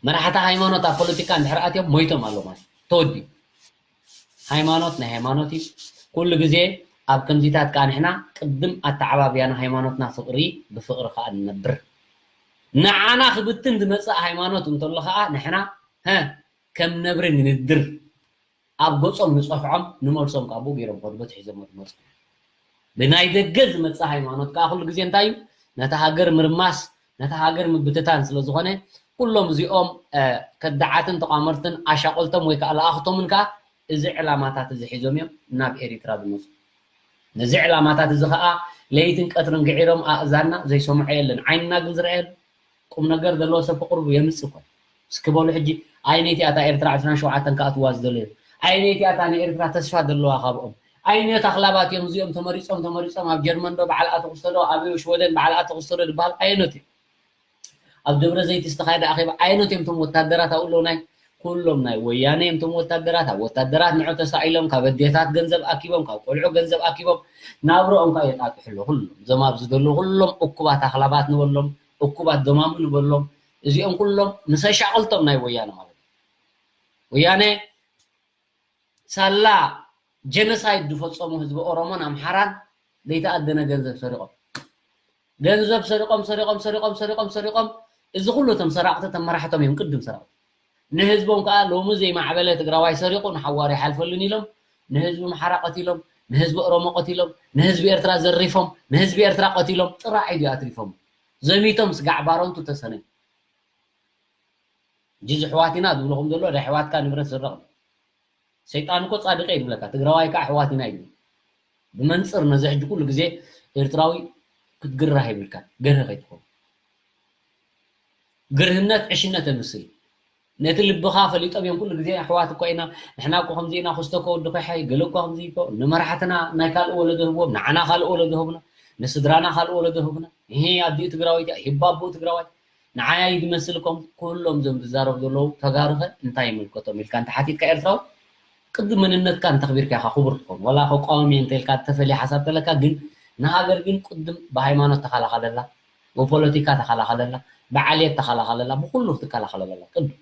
መራሕቲ ሃይማኖት ኣብ ፖለቲካ እንድሕር ኣትዮም ሞይቶም ኣሎ ማለት ተወዲኡ። ሃይማኖት ናይ ሃይማኖት እዩ። ኩሉ ግዜ ኣብ ከምዚታት ከዓ ንሕና ቅድም ኣተዓባብያና ሃይማኖትና ፍቅሪ ብፍቅሪ ከዓ ንነብር። ንዓና ክብትን ዝመፅእ ሃይማኖት እንተሎ ከዓ ንሕና ሀ ከም ነብሪ ንንድር። ኣብ ገጾም ንጸፍዖም ንመልሶም ካብኡ ገይሮም ከዱ በቲ ሒዞሞ ዝመጹ ብናይ ደገ ዝመጽእ ሃይማኖት ከኣ ኩሉ ግዜ እንታይ እዩ ነታ ሃገር ምርማስ ነታ ሃገር ምብትታን ስለ ዝኾነ ኩሎም እዚኦም ከዳዓትን ተቋመርትን ኣሻቆልቶም ወይ ከዓ ለኣኽቶምን ከኣ እዚ ዕላማታት እዚ ሒዞም እዮም ናብ ኤሪትራ ዝመጹ ነዚ ዕላማታት እዚ ከኣ ለይትን ቀትርን ግዒሮም ኣእዛንና ዘይሰምዖ የለን ዓይንና ግን ዝረኣየሉ ቁም ነገር ዘለዎ ሰብ ብቅርቡ የምጽእ እኮ እስኪ በሉ ሕጂ ኣይ ነቲ ኣታ ኤርትራ ዕስራን ሸውዓተን ከኣትዋ ዝደለዩ ኣየነይቲ እያ እታ ንኤርትራ ተስፋ ዘለዋ ካብኦም? ኣየኖት ኣኽላባት እዮም እዚኦም ተመሪጾም ተመሪጾም ኣብ ጀርመን ዶ በዓል ኣቶ ክስቶ ዶ ኣብ ሽወደን በዓል ኣቶ ክስቶ ዶ ዝበሃል ኣየኖት እዩ? ኣብ ደብረ ዘይቲ ዝተኻየደ ኣኼባ ኣየኖት እዮም እቶም ወታደራት ኣብኡ ኣለዉ? ናይ ኩሎም ናይ ወያነ እዮም እቶም ወታደራት። ኣብ ወታደራት ንዑ ተሳኢሎም ካብ ኣዴታት ገንዘብ ኣኪቦም ካብ ቆልዑ ገንዘብ ኣኪቦም ናብርኦም ከዓ የጣጥሑ ኣለዉ። ኩሎም እዞም ኣብዚ ዘለዉ ኩሎም እኩባት ኣኽላባት ንበሎም፣ እኩባት ደማሙ ንበሎም። እዚኦም ኩሎም መሸቃቕልቶም ናይ ወያነ ማለት እዩ። ወያነ ሳላ ጀኖሳይድ ዝፈፀሙ ህዝቢ ኦሮሞን ኣምሓራን ዘይተኣደነ ገንዘብ ሰሪቖም። ገንዘብ ሰሪቖም ሰሪቖም ሰሪቖም ሰሪቖም ሰሪቖም። እዚ ኩሉ እቶም ሰራቕቲ እቶም መራሕቶም እዮም ቅድም ሰራቕቲ። ንህዝቦም ከዓ ሎሚ ዘይማዕበለ ትግራዋይ ሰሪቑ ንሓዋሩ ይሓልፈሉን ኢሎም ንህዝቢ ኣምሓራ ቀቲሎም፣ ንህዝቢ ኦሮሞ ቀቲሎም፣ ንህዝቢ ኤርትራ ዘሪፎም፣ ንህዝቢ ኤርትራ ቀቲሎም ጥራሕ እዩ ኣትሪፎም። ዘሚቶም ስጋዕ ባረንቱ ተሰነዩ። ጅዝ ኣሕዋት ኢና ዝብልኹም ዘሎ፣ ናይ ኣሕዋትካ ንብረት ስረቕ። ሰይጣን እኮ ጻድቕ እየ ዝብለካ፣ ትግራዋይ ከዓ ኣሕዋት ኢና ይብል። ብመንጽር ነዚ ሕጂ ኩሉ ግዜ ኤርትራዊ ክትግረህ የብልካ፣ ገርህ ከይትኸውን። ግርህነት ዕሽነት የምስል። ነቲ ልብኻ ፈሊጦም እዮም ኩሉ ግዜ ኣሕዋት እኮ ኢና፣ ንሕና እኮ ከምዚ ኢና፣ ክስቶ እኮ ወዲ ኮይሓይ፣ ገለ እኮ ከምዚ እኮ፣ ንመራሕትና ናይ ካልእ ወለዶ ህብዎም፣ ንዓና ካልእ ወለዶ ህቡና፣ ንስድራና ካልእ ወለዶ ህቡና። ይሄ ኣዲኡ ትግራወይቲ፣ ሂባ ኣቦኡ ትግራዋይ። ንዓይ ድመስልኩም ኩሎም እዞም ዝዛረቡ ዘለዉ ተጋሩኸ እንታይ ይምልከቶም ኢልካ እንተሓቲትካ ኤርትራዊ ቅድም መንነትካ እንተኽቢርካ ኢኻ ክቡር ትኸውን። ዋላ ከቋወም እየ እንተኢልካ ተፈልየ ሓሳብ ተለካ ግን ንሃገር ግን ቅድም ብሃይማኖት ተኸላኸለላ፣ ብፖለቲካ ተኸላኸለላ፣ ብዓልየት ተኸላኸለላ፣ ብኩሉ ክትከላኸለላ ቅድም።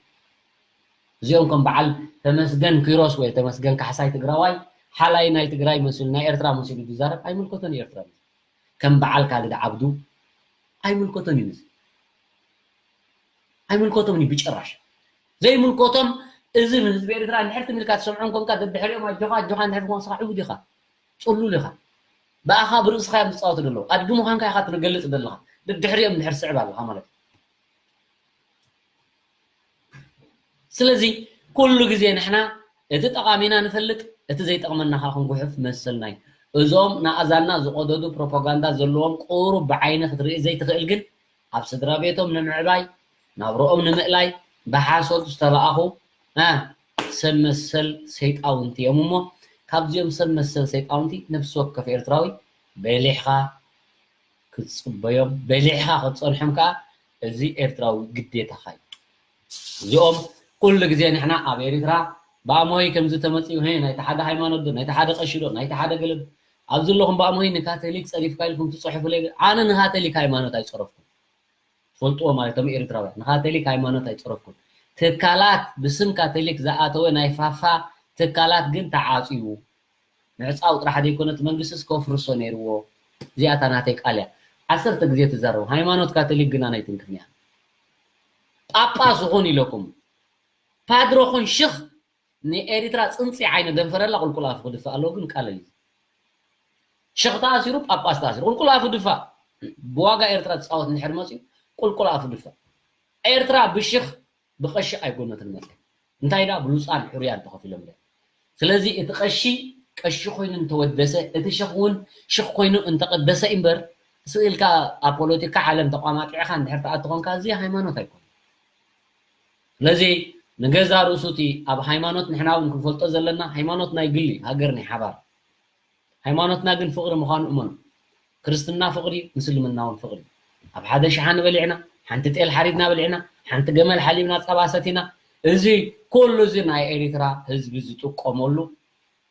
እዚኦም ከም በዓል ተመስገን ኪሮስ ወይ ተመስገን ካሕሳይ ትግራዋይ ሓላይ ናይ ትግራይ መሲሉ ናይ ኤርትራ መሲሉ ዝዛረብ ኣይምልከቶን እዩ ኤርትራ። ከም በዓል ካልድ ዓብዱ ኣይምልከቶን እዩ። ኣይምልከቶም እዩ ብጭራሽ። ዘይምልከቶም እዚ ንህዝቢ ኤርትራ እንድሕር ትም ኢልካ ትሰምዖም ኮንካ ደድሕሪኦም ኣጆኻ ኣጆኻ እንድሕር ኮንካ ስኻ ዕቡድ ኢኻ፣ ጽሉል ኢኻ። ብኣኻ ብርእስኻ እዮም ዝጻወቱ ዘለዉ። ኣድጊ ምዃንካ ኢኻ ትገልጽ ዘለኻ። ደድሕሪኦም እንድሕር ስዕብ ኣለኻ ማለት እዩ። ስለዚ ኩሉ ግዜ ንሕና እቲ ጠቓሚና ንፈልጥ፣ እቲ ዘይጠቕመና ከዓ ክንጉሕፍ መሰልና እዩ። እዞም ንኣእዛንና ዝቐደዱ ፕሮፓጋንዳ ዘለዎም ቁሩብ ብዓይኒ ክትርኢ ዘይትኽእል ግን ኣብ ስድራ ቤቶም ንምዕባይ ናብርኦም ንምእላይ ብሓሶት ዝተለኣኹ እ ሰብ መሰል ሰይጣውንቲ እዮም እሞ ካብዚኦም ሰብ መሰል ሰይጣውንቲ ነፍሲ ወከፍ ኤርትራዊ በሊሕኻ ክትጽበዮም በሊሕኻ ክትጸንሖም ከኣ እዚ ኤርትራዊ ግዴታኻ እዩ። እዚኦም ኩሉ ግዜ ንሕና ኣብ ኤሪትራ ብኣምሆይ ከምዚ ተመጺኡ፣ ሄ፣ ናይቲ ሓደ ሃይማኖት ዶ፣ ናይቲ ሓደ ቀሺ ዶ፣ ናይቲ ሓደ ገለ ዶ፣ ኣብዚ ኣለኹም ብኣምሆይ ንካቶሊክ ጸሪፍካ ኢልኩም ትጽሕፉለይ። ኣነ ንካቶሊክ ሃይማኖት ኣይጸረፍኩን። ትፈልጥዎ ማለት እቶም ኤሪትራውያን ንካቶሊክ ሃይማኖት ኣይጸረፍኩን። ትካላት ብስም ካቶሊክ ዝኣተወ ናይ ፋፋ ትካላት ግን ተዓጽዩ። ምዕጻው ጥራሕ ዘይኮነ እቲ መንግስቲ እስከ ኣፍርሶ ነይርዎ። እዚኣታ ናተይ ቃል እያ። ዓሰርተ ግዜ ትዛረቡ። ሃይማኖት ካቶሊክ ግና ናይ ትንክፍንያ። ጳጳስ ይኹን ኢለኩም። ፓድሮ ኹን ሽኽ ንኤሪትራ ጽንጺ ዓይነ ደንፈረላ ቁልቁል ኣፉ ክድፋእ ኣለዎ ግን ቃለል እዩ። ሽኽ ተኣሲሩ ጳጳስ ተኣሲሩ ቁልቁል ኣፉ ድፋእ። ብዋጋ ኤርትራ ትጻወት እንድሕር መጽዩ ቁልቁል ኣፉ ድፋእ። ኤርትራ ብሽኽ ብቐሺ ኣይጎነትን መጽያ። እንታይ ደኣ ብሉጻን ሕሩያን ተኸፊሎም እዮም። ስለዚ እቲ ቀሺ ቀሺ ኮይኑ እንተወደሰ፣ እቲ ሽኽ እውን ሽኽ ኮይኑ እንተቐደሰ እምበር፣ ስቕ ኢልካ ኣብ ፖለቲካ ዓለም ተቋማጢዕኻ እንድሕር ትኣቱ ኾንካ፣ እዚ ሃይማኖት ኣይኮነን። ስለዚ ንገዛ ርእሱ እቲ ኣብ ሃይማኖት ንሕና እውን ክንፈልጦ ዘለና፣ ሃይማኖት ናይ ግሊ፣ ሃገር ናይ ሓባር። ሃይማኖትና ግን ፍቕሪ ምዃኑ እመኑ። ክርስትና ፍቕሪ፣ ምስልምና እውን ፍቕሪ። ኣብ ሓደ ሸሓኒ በሊዕና፣ ሓንቲ ጤል ሓሪድና በሊዕና፣ ሓንቲ ገመል ሓሊብና ጸባ ሰቲና፣ እዚ ኩሉ እዚ ናይ ኤሪትራ ህዝቢ ዝጥቀመሉ፣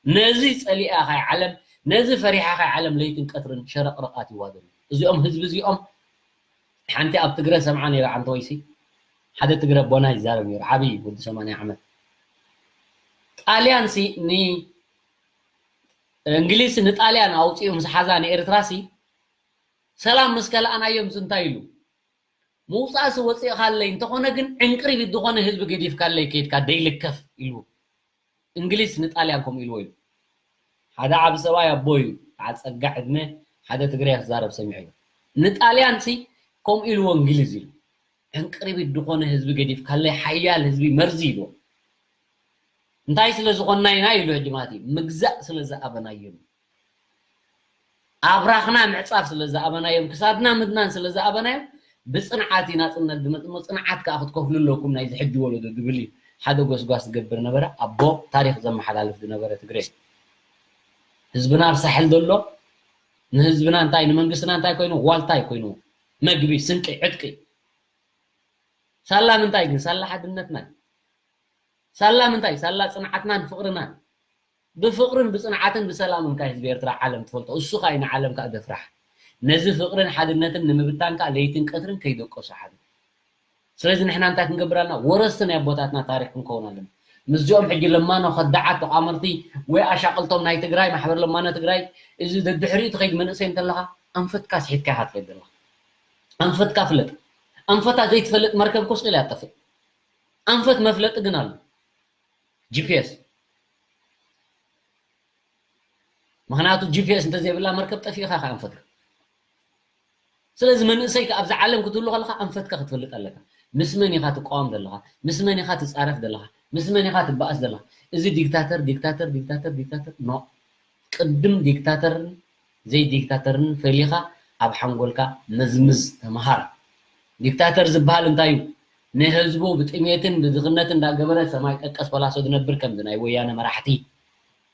ነዚ ጸሊኣ ካይ ዓለም፣ ነዚ ፈሪሓ ካይ ዓለም ለይትን ቀትርን ሸረቕረቕ ኣትይዋ ዘሎ። እዚኦም ህዝቢ እዚኦም ሓንቲ ኣብ ትግረ ሰምዓ ነይረ ዓንተ ወይሲ ሓደ ትግረ ኣቦና ይዛረብ ነይሩ ዓብዪ ወዲ ሰማንያ ዓመት። ጣልያን ሲ ን እንግሊዝ ንጣልያን ኣውፂኡ ምስ ሓዛ ንኤርትራ ሲ ሰላም ምስ ከለኣናዮም ሲ እንታይ ኢሉ? ምውፃእ ሲ ወፂእኻለይ እንተኾነ ግን ዕንቅሪቢት ዝኾነ ህዝቢ ገዲፍካለይ ከይድካ ደይልከፍ ኢሉ። እንግሊዝ ንጣልያን ከምኡ ኢልዎ ኢሉ። ሓደ ዓቢ ሰብኣይ ኣቦ እዩ፣ በዓል ጸጋ ዕድመ ሓደ ትግርኛ ክዛረብ ሰሚዐዮ። ንጣልያን ሲ ከምኡ ኢልዎ እንግሊዝ ኢሉ። ዕንቅሪቢት ዝኾነ ህዝቢ ገዲፍካለይ ሓያል ህዝቢ መርዚ ኢልዎ። እንታይ ስለ ዝኾንና ኢና ኢሉ ሕጂ ማለት እዩ። ምግዛእ ስለ ዝኣበናዮም። ኣብራኽና ምዕጻፍ ስለ ዝኣበናዮም፣ ክሳድና ምድናን ስለ ዝኣበናዮም፣ ብጽንዓት እዩ ናጽነት ዝመጽእ እሞ፣ ጽንዓት ከኣ ክትከፍሉ ኣለኩም ናይዚ ሕጂ ወለዶ ዝብል እዩ። ሓደ ጎስጓስ ዝገብር ነበረ። ኣቦ ታሪኽ ዘመሓላልፍ ዝነበረ ትግሬ። ህዝብና ኣብ ሳሕል ዘሎ ንህዝብና እንታይ ንመንግስትና እንታይ ኮይኑ ዋልታይ ኮይኑ መግቢ ስንቂ ዕጥቂ። ሳላ ምንታይ ግን ሳላ ሓድነትና። ሳላ ምንታይ ሳላ ጽንዓትናን ፍቕርናን። ብፍቕርን ብጽንዓትን ብሰላምን ካይ ህዝቢ ኤርትራ ዓለም ትፈልጦ። እሱ ካይ ንዓለም ካኣ ደፍራሕ። ነዚ ፍቕርን ሓድነትን ንምብታን ካኣ ለይትን ቀትርን ከይደቀሱ ሓዱ። ስለዚ ንሕና እንታይ ክንገብር ኣለና? ወረስቲ ናይ ኣቦታትና ታሪኽ ክንከውን ኣለና። ምስዚኦም ሕጂ ለማኖ ከዳዓት ተቋመርቲ ወይ ኣሻቕልቶም ናይ ትግራይ ማሕበር ለማኖ ትግራይ እዚ ደድሕሪኡ ትኸይድ መንእሰይ እንተለኻ ኣንፈትካ ስሒትካ ኢኻ ትኸይድ ዘለኻ። ኣንፈትካ ፍለጥ። ኣንፈታ ዘይትፈልጥ መርከብ ኮስቂል እያ ትጠፍእ። ኣንፈት መፍለጢ ግን ኣሎ። ጂፒኤስ ምክንያቱ ጂፒኤስ እንተዘይብላ መርከብ ጠፊእካ ከ ኣንፈትካ። ስለዚ መንእሰይ ከ ኣብዚ ዓለም ክትህሉ ከለካ ኣንፈትካ ክትፈልጥ ኣለካ። ምስ መን ኢካ ትቃወም ዘለካ? ምስ መን ኢካ ትጻረፍ ዘለካ? ምስ መን ኢካ ትበኣስ ዘለካ? እዚ ዲክታተር ዲክታተር ዲክታተር ዲክታተር ኖ። ቅድም ዲክታተርን ዘይዲክታተርን ፈሊኻ ኣብ ሓንጎልካ መዝምዝ ተምሃር። ዲክታተር ዝበሃል እንታይ እዩ? ንህዝቡ ብጥሜትን ብድኽነትን እንዳገበረ ሰማይ ጠቀስ ፓላሶ ዝነብር ከምዚ ናይ ወያነ መራሕቲ።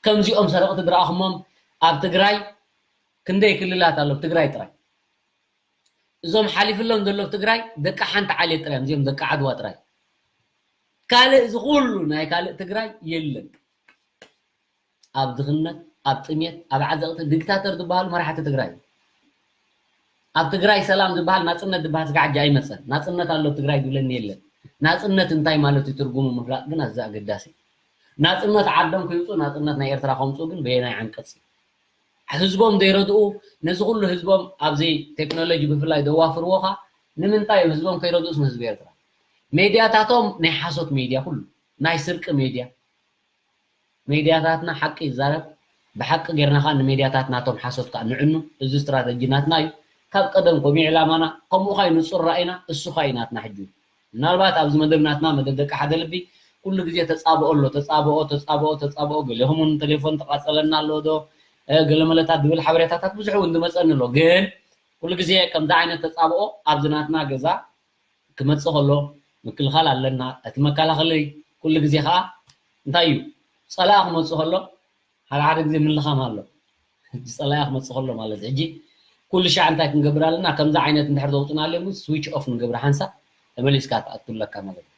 ከምዚኦም ሰረቕቲ ዝረኣኹሞም ኣብ ትግራይ ክንደይ ክልላት ኣሎ? ትግራይ ጥራይ። እዞም ሓሊፍሎም ዘሎ ትግራይ ደቂ ሓንቲ ዓሌት ጥራይ እዮም፣ እዚኦም ደቂ ዓድዋ ጥራይ። ካልእ እዚ ኩሉ ናይ ካልእ ትግራይ የለን። ኣብ ድኽነት፣ ኣብ ጥሜት፣ ኣብ ዓዘቕቲ ዲክታተር ዝበሃሉ መራሕቲ ትግራይ። ኣብ ትግራይ ሰላም ዝበሃል ናፅነት ዝበሃል ስጋዕ ሕጂ ኣይመፀን። ናፅነት ኣሎ ትግራይ ዝብለኒ የለን። ናፅነት እንታይ ማለት እዩ ትርጉሙ ምፍላጥ ግን ኣዝዩ ኣገዳሲ። ናፅነት ዓዶም ከይውፅኡ ናፅነት ናይ ኤርትራ ከምፅኡ ግን በየናይ ዓንቀፅ እዩ? ህዝቦም ዘይረድኡ ነዚ ኩሉ ህዝቦም ኣብዚ ቴክኖሎጂ ብፍላይ ዘዋፍርዎ ኸ ንምንታይ እዮም ህዝቦም ከይረድኡስ ንህዝቢ ኤርትራ? ሜድያታቶም ናይ ሓሶት ሜድያ ኩሉ ናይ ስርቂ ሜድያ። ሜድያታትና ሓቂ ይዛረብ፣ ብሓቂ ጌርና ኸኣ ንሜድያታት ናቶም ሓሶት ከኣ ንዕኑ። እዚ ስትራተጂ ናትና እዩ። ካብ ቀደም ከምኡ ዕላማና፣ ከምኡ ኸኣ እዩ ንጹር ራእይና፣ እሱ ኸኣ እዩ ናትና ሕጂ። ምናልባት ኣብዚ መደብ ናትና መደብ ደቂ ሓደ ልቢ ኩሉ ግዜ ተጻብኦ ኣሎ፣ ተጻብኦ፣ ተጻብኦ፣ ተጻብኦ፣ ገሊኹም እውን ቴሌፎን ተቃጸለና ኣሎ ዶ፣ እ፣ ገለመለታት ዝብል ሓበሬታታት ብዙሕ እውን ዝመጸኒ ኣሎ። ግን ኩሉ ግዜ ከምዚ ዓይነት ተጻብኦ ኣብዚ ናትና ገዛ ክመጽእ ከሎ ምክልኻል ኣለና። እቲ መከላኸሊ ኩሉ ግዜ ኸኣ እንታይ እዩ? ጸላኢ ክመጽእ ከሎ ሓደ ሓደ ግዜ ምልኻም ኣሎ። ሕጂ ጸላኢ ክመጽእ ከሎ ማለት እዩ። ሕጂ ኩሉ ሻዕ እንታይ ክንገብር ኣለና? ከምዚ ዓይነት እንድሕር ዘውጽኡና ኣለዉ፣ ስዊች ኦፍ ንገብር፣ ሓንሳእ ተመሊስካ ትኣቱ ኣለካ ማለት እዩ።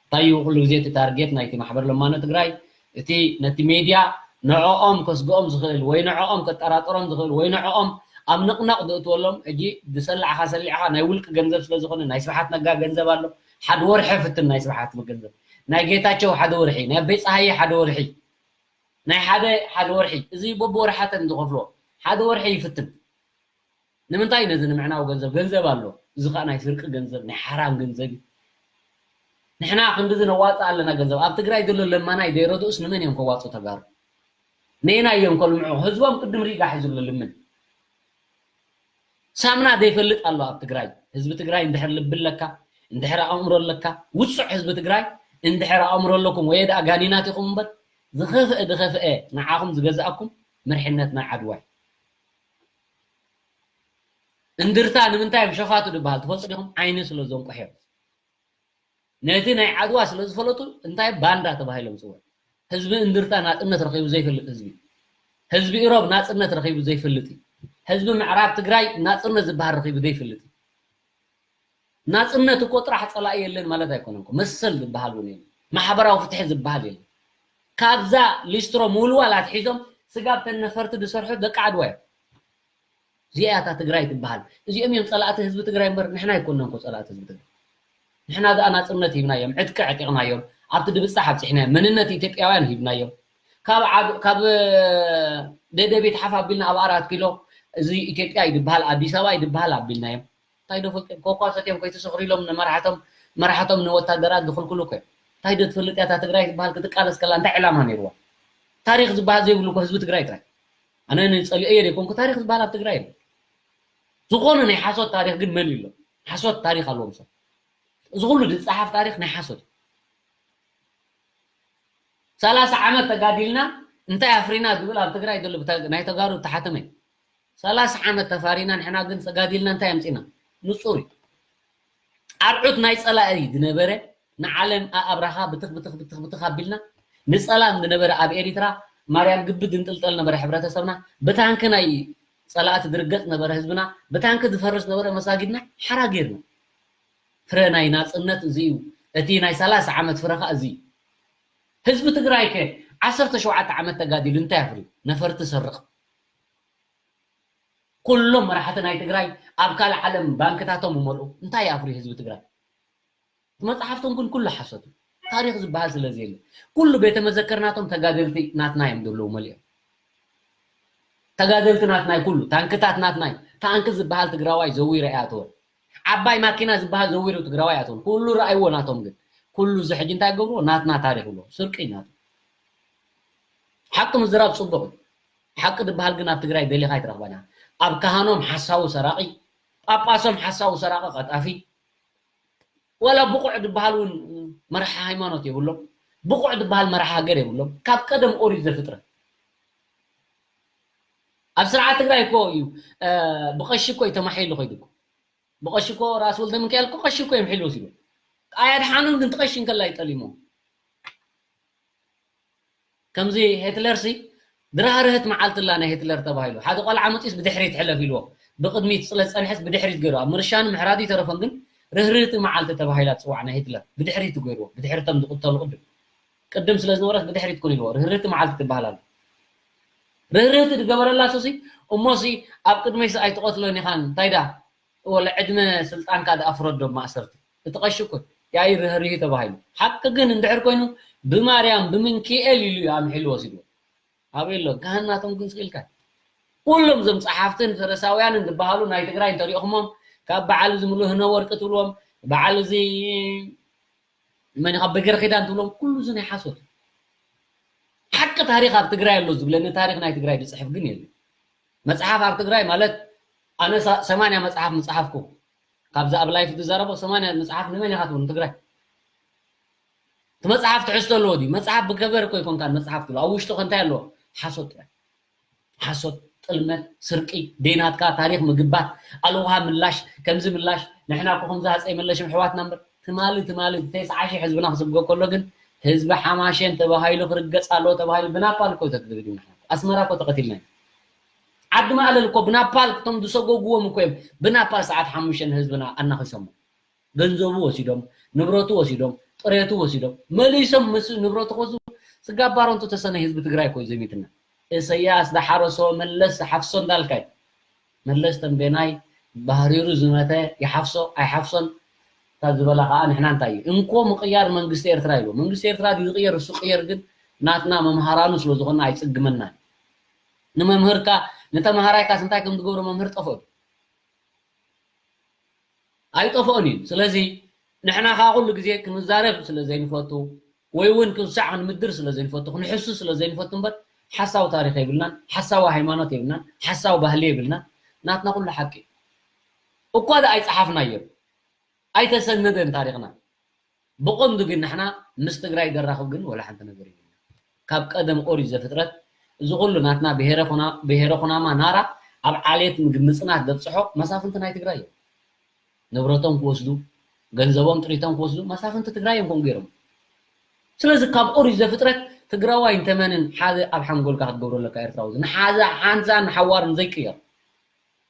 እንታይ እዩ ኩሉ ግዜ እቲ ታርጌት ናይቲ ማሕበር ለማኖ ትግራይ? እቲ ነቲ ሜድያ ንዕኦም ከስግኦም ዝኽእል ወይ ንዕኦም ከጠራጥሮም ዝኽእል ወይ ንዕኦም ኣብ ንቕነቕ ዘእትወሎም፣ ሕጂ ዝሰላዕኻ ሰሊዕኻ ናይ ውልቂ ገንዘብ ስለ ዝኾነ፣ ናይ ስብሓት ነጋ ገንዘብ ኣሎ። ሓደ ወርሒ ፍትን ናይ ስብሓት ገንዘብ፣ ናይ ጌታቸው ሓደ ወርሒ፣ ናይ ኣበይ ፀሃየ ሓደ ወርሒ፣ ናይ ሓደ ሓደ ወርሒ፣ እዚ በብወርሓተን ዝኸፍሎ ሓደ ወርሒ ይፍትን። ንምንታይ ነዚ ንምዕናው ገንዘብ ገንዘብ ኣሎ። እዚ ከዓ ናይ ስርቂ ገንዘብ፣ ናይ ሓራም ገንዘብ እዩ። ንሕና ክንድዚ ነዋፅእ ኣለና ገንዘብ። ኣብ ትግራይ ዘሎ ለማናይ ዘይረድኡስ ንመን እዮም ከዋፅኡ ተጋሩ? ነየናይ እዮም ከልምዑ? ህዝቦም ቅድም ሪጋ ሒዙ ኣሎ ልምን። ሳምና ዘይፈልጥ ኣሎ ኣብ ትግራይ። ህዝቢ ትግራይ እንድሕር ልቢ ኣለካ፣ እንድሕር ኣእምሮ ኣለካ፣ ውፁዕ ህዝቢ ትግራይ እንድሕር ኣእምሮ ኣለኩም ወይ ደኣ ጋኒናት ኢኹም እምበር ዝኸፍአ ዝኸፍአ ንዓኹም ዝገዝኣኩም መርሕነት ናይ ዓድዋ እዩ። እንድርታ ንምንታይ እዮም ሸፋቱ ዝበሃል ትፈልጡ ዲኹም? ዓይኒ ስለ ዘንቁሕ እዮም። ነቲ ናይ ዓድዋ ስለ ዝፈለጡ እንታይ ባንዳ ተባሂሎም ዝፅውዑ። ህዝቢ እንድርታ ናፅነት ረኺቡ ዘይፈልጥ ህዝቢ። ህዝቢ ኢሮብ ናፅነት ረኺቡ ዘይፈልጥ እዩ። ህዝቢ ምዕራብ ትግራይ ናፅነት ዝበሃል ረኺቡ ዘይፈልጥ እዩ። ናፅነት እኮ ጥራሕ ፀላኢ የለን ማለት ኣይኮነን እኮ። መሰል ዝበሃል እውን የለን። ማሕበራዊ ፍትሒ ዝበሃል የለን። ካብዛ ሊስትሮ ምውልዋል ኣትሒዞም ስጋብ ተን ነፈርቲ ዝሰርሑ ደቂ ዓድዋ እዮም። እዚኣ እያ እታ ትግራይ ትበሃል። እዚኦም እዮም ፀላእቲ ህዝቢ ትግራይ እምበር ንሕና ኣይኮንና እኮ ፀላእቲ ህዝቢ ትግራይ። ንሕና ደኣ ናፅነት ሂብናዮም፣ ዕጥቂ ኣዕጢቕናዮም፣ ኣብቲ ድብፃሕ ኣብፂሕናዮም፣ መንነት ኢትዮጵያውያን ሂብናዮም። ካብ ዓብ-፣ ካብ፣ እ፣ ደደቢት ሓፍ ኣቢልና ኣብ ኣራት ኪሎ፣ እዚ ኢትዮጵያ እዩ ዝበሃል፣ ኣዲስ ኣበባ እዩ ዝበሃል ኣቢልናዮም። እንታይ ዶ ፈልጦም? ኮኳ ሰትዮም ከይተሰኽሩ ኢሎም ንመራሕቶም፣ መራሕቶም ንወታደራት ዝኽልክሉ እኮ እዮም። እንታይ ዶ ትፈልጥ እያ እታ ትግራይ ዝበሃል ክትቃለስ ከላ እንታይ ዕላማ ነይርዋ? ታሪኽ ዝበሃል ዘይብሉ እኮ ህዝቢ ትግራይ ጥራይ። ኣነ ንጸሊኦዮ ዘይኮንኩ ታሪኽ ዝበሃል ኣብ ትግራይ የለን። ዝኾነ ናይ ሓሶት ታሪኽ ግን መን ኣሎ? ሓሶት ታሪኽ ኣለዎም ሰብ። እዚ ኩሉ ዝጸሓፍ ታሪኽ ናይ ሓሶት እዩ። ሰላሳ ዓመት ተጋዲልና እንታይ ኣፍሪና ዝብል ኣብ ትግራይ ዘሎ ብታ-፣ ናይ ተጋሩ ተሓተመ እዩ። ሰላሳ ዓመት ተፋሪና ንሕና ግን ተጋዲልና እንታይ ኣምጺና? ንጹር እዩ። ኣርዑት ናይ ጸላኢ ዝነበረ ንዓለም ኣኣብራኻ ብትኽ ብትኽ ብትኽ ብትኽ ኣቢልና፣ ንጸላም ዝነበረ ኣብ ኤሪትራ ማርያም ግቢ ዝንጥልጠል ነበረ ሕብረተሰብና፣ ብታንኪ ናይ ጸላእቲ ዝርገጽ ነበረ ህዝብና፣ ብታንኪ ዝፈርስ ነበረ መሳጊድና ሓራ ጌርና። ፍረ ናይ ናጽነት እዚ እዩ። እቲ ናይ ሰላሳ ዓመት ፍረ ኸኣ እዚ እዩ። ህዝቢ ትግራይ ከ ዓሰርተ ሸውዓተ ዓመት ተጋዲሉ እንታይ ኣፍርዩ? ነፈርቲ ሰርቕ። ኩሎም መራሕቲ ናይ ትግራይ ኣብ ካልእ ዓለም ባንክታቶም ይመልኡ። እንታይ ኣፍርዩ ህዝቢ ትግራይ? መጽሓፍቶም ግን ኩሉ ሓሶት እዩ። ታሪኽ ዝበሃል ስለ ዘየለ ኩሉ ቤተ መዘክር ናቶም ተጋደልቲ ናትና እዮም ዘለዉ መሊኦም። ተጋደልቲ ናትናይ ኩሉ ታንክታት ናትናይ ታንክ ዝበሃል ትግራዋይ ዘዊሩ ኣይኣተወን። ዓባይ ማኪና ዝበሃል ዘዊሩ ትግራዋይ ኣይኣተወን። ኩሉ ረኣይዎ ናቶም ግን ኩሉ እዚ ሕጂ እንታይ ገብርዎ ናትና ታሪኽ ብሎ ስርቂ ናቱ። ሓቂ ምዝራብ ጽቡቕ እዩ። ሓቂ ዝበሃል ግን ኣብ ትግራይ ደሊኻ ኣይትረኽባና። ኣብ ካህኖም ሓሳዊ ሰራቒ፣ ጳጳሶም ሓሳዊ ሰራቒ ቀጣፊ፣ ዋላ ብቑዕ ዝበሃል እውን መራሒ ሃይማኖት የብሎም። ብቑዕ ዝበሃል መራሒ ሃገር የብሎም። ካብ ቀደም ኦሪት ዘፍጥረት ኣብ ስርዓት ትግራይ እኮ እዩ። እ፣ ብቐሺ እኮ እዩ ተማሒሉ ከይዱ እኮ። ብቐሺ እኮ ራስ ወልደ ሚካኤል እኮ ቀሺ እኮ እዮም ሒሉ ወሲዶ። ኣያድሓኖም ግን ትቐሺ እንከላ ይጠሊሞ። ከምዚ ሄትለር ሲ ድራህርህት መዓልቲ ኣላ ናይ ሄትለር ተባሂሉ። ሓደ ቆልዓ መፂስ ብድሕሪት ሕለፍ ኢልዎ። ብቕድሚት ስለ ዝፀንሐስ ብድሕሪት ገይሩ። ኣብ ምርሻን ምሕራዱ ይተረፎን ግን ርህርህቲ መዓልቲ ተባሂላ ትፅዋዕ ናይ ሄትለር። ብድሕሪት ገይርዎ። ብድሕሪ እቶም ዝቕተሉ ቅድም። ቅድም ስለ ዝነበረት ብድሕሪት ኩን ኢልዎ። ርህርህቲ መዓልቲ ትበሃል ኣላ። ርህርህቲ ዝገበረላ ሱሲ እሞሲ ኣብ ቅድመይሲ ኣይትቐትሎን ኢኻን። እንታይ ደኣ? ወላ ዕድመ ስልጣንካ ደኣ ፍረዶ ማእሰርቲ። እቲ ቀሺ እኮ ያኢ ርህርሂ ተባሂሉ። ሓቂ ግን እንድሕር ኮይኑ ብማርያም ብምንኪኤል ኢሉ እዩ ኣምሒሉ ወሲድዎ። ኣበይ ኣሎ? ካህናቶም ግን ስኢልካ። ኩሎም እዞም ጸሓፍትን ፈሪሳውያንን ዝበሃሉ ናይ ትግራይ እንተሪእኹሞም ካብ በዓል እዚ ሙሉህነ ወርቂ ትብልዎም፣ በዓል እዚ መን ኢኻ በገር ኪዳን ትብሎም፣ ኩሉ እዚ ናይ ሓሶት። ሓቂ ታሪኽ ኣብ ትግራይ ኣሎ ዝብለኒ ታሪኽ ናይ ትግራይ ዝጽሕፍ ግን የለን። መጽሓፍ ኣብ ትግራይ ማለት ኣነ ሳ-፣ ሰማንያ መጽሓፍ ምጽሓፍኩ። ካብዛ ኣብ ላይፍ ትዛረቦ ሰማንያ መጽሓፍ ንመን ኢኻ ትብሉ? ንትግራይ። እቲ መጽሓፍ ትሕዝቶ ኣለዎ ድዩ? መጽሓፍ ብከቨር እኮ ይኮንካን መጽሓፍ ትብሎ። ኣብ ውሽጡ ከ እንታይ ኣለዎ? ሓሶት ጥራይ። ሓሶት፣ ጥልመት፣ ስርቂ፣ ደይናትካ ታሪኽ ምግባት፣ ኣልውሃ ምላሽ፣ ከምዚ ምላሽ፣ ንሕና እኮ ከምዚ ሃፀይ መለሽም ኣሕዋትና እምበር፣ ትማሊ፣ ትማሊ፣ ተስዓ ሺሕ ህዝብና ክስጎ ከሎ ግን፣ ህዝቢ ሓማሸን ተባሂሉ ክርገጽ ኣለዎ ተባሂሉ ብናፓል እኮ ተደብዲብና። ኣስመራ እኮ ተቐቲልና ኢና። ዓዲ ማእለል እኮ ብናፓል እቶም ዝሰጎግዎም እኮ እዮም ብናፓል ሰዓት ሓሙሽተ ንህዝብና ኣናኺሶሞ። ገንዘቡ ወሲዶም፣ ንብረቱ ወሲዶም፣ ጥሬቱ ወሲዶም፣ መሊሶም ምስ ንብረቱ ክወስዱ ስጋብ ባረንቱ ተሰነይ ህዝቢ ትግራይ እኮ እዩ ዘሚትና። እሰያስ ዝሓረሶ መለስ ዝሓፍሶ እንዳልካይ። መለስ ተንቤናይ ባህሪሩ ዝመተ ይሓፍሶ ኣይሓፍሶን እታ ዝበላ ከዓ ንሕና እንታይ እዩ? እንኮ ምቕያር መንግስቲ ኤርትራ ኢሉ። መንግስቲ ኤርትራ ድዩ ዝቕየር? እሱ ቅየር ግን ናትና መምሃራኑ ስለ ዝኾነ ኣይጽግመናን። ንመምህርካ ንተምሃራይካስ እንታይ ከም ዝገብሮ መምህር ጠፍኦ። ኣይጠፍኦን እዩ። ስለዚ ንሕና ከዓ ኩሉ ግዜ ክንዛረብ ስለ ዘይንፈቱ ወይ እውን ክንሳዕ ክንምድር ስለ ዘይንፈቱ ክንሕሱ ስለ ዘይንፈቱ እምበር ሓሳዊ ታሪኽ የብልናን፣ ሓሳዊ ሃይማኖት የብልናን፣ ሓሳዊ ባህሊ የብልናን። ናትና ኩሉ ሓቂ እዩ። እኳ ደኣ ኣይፀሓፍናዮን ኣይተሰነደን ታሪኽና። ብቐንዱ ግን ንሕና ምስ ትግራይ ዘራኽብ ግን ወላ ሓንቲ ነገር የብልና። ካብ ቀደም ኦሪት ዘፍጥረት እዚ ኩሉ ናትና ብሄረ ኩና-፣ ብሄረ ኩናማ ናራ ኣብ ዓሌት ምግብ ምጽናት ዘብጽሖ መሳፍንቲ ናይ ትግራይ እዮም። ንብረቶም ክወስዱ፣ ገንዘቦም ጥሪቶም ክወስዱ መሳፍንቲ ትግራይ እዮም ከምኡ ገይሮም። ስለዚ ካብ ኦሪት ዘፍጥረት ትግራዋይ እንተመንን ሓደ ኣብ ሓንጎልካ ክትገብሮ ኣለካ ኤርትራዊ። ንሓዛ ሓንሳን ንሓዋርን ዘይቅየር።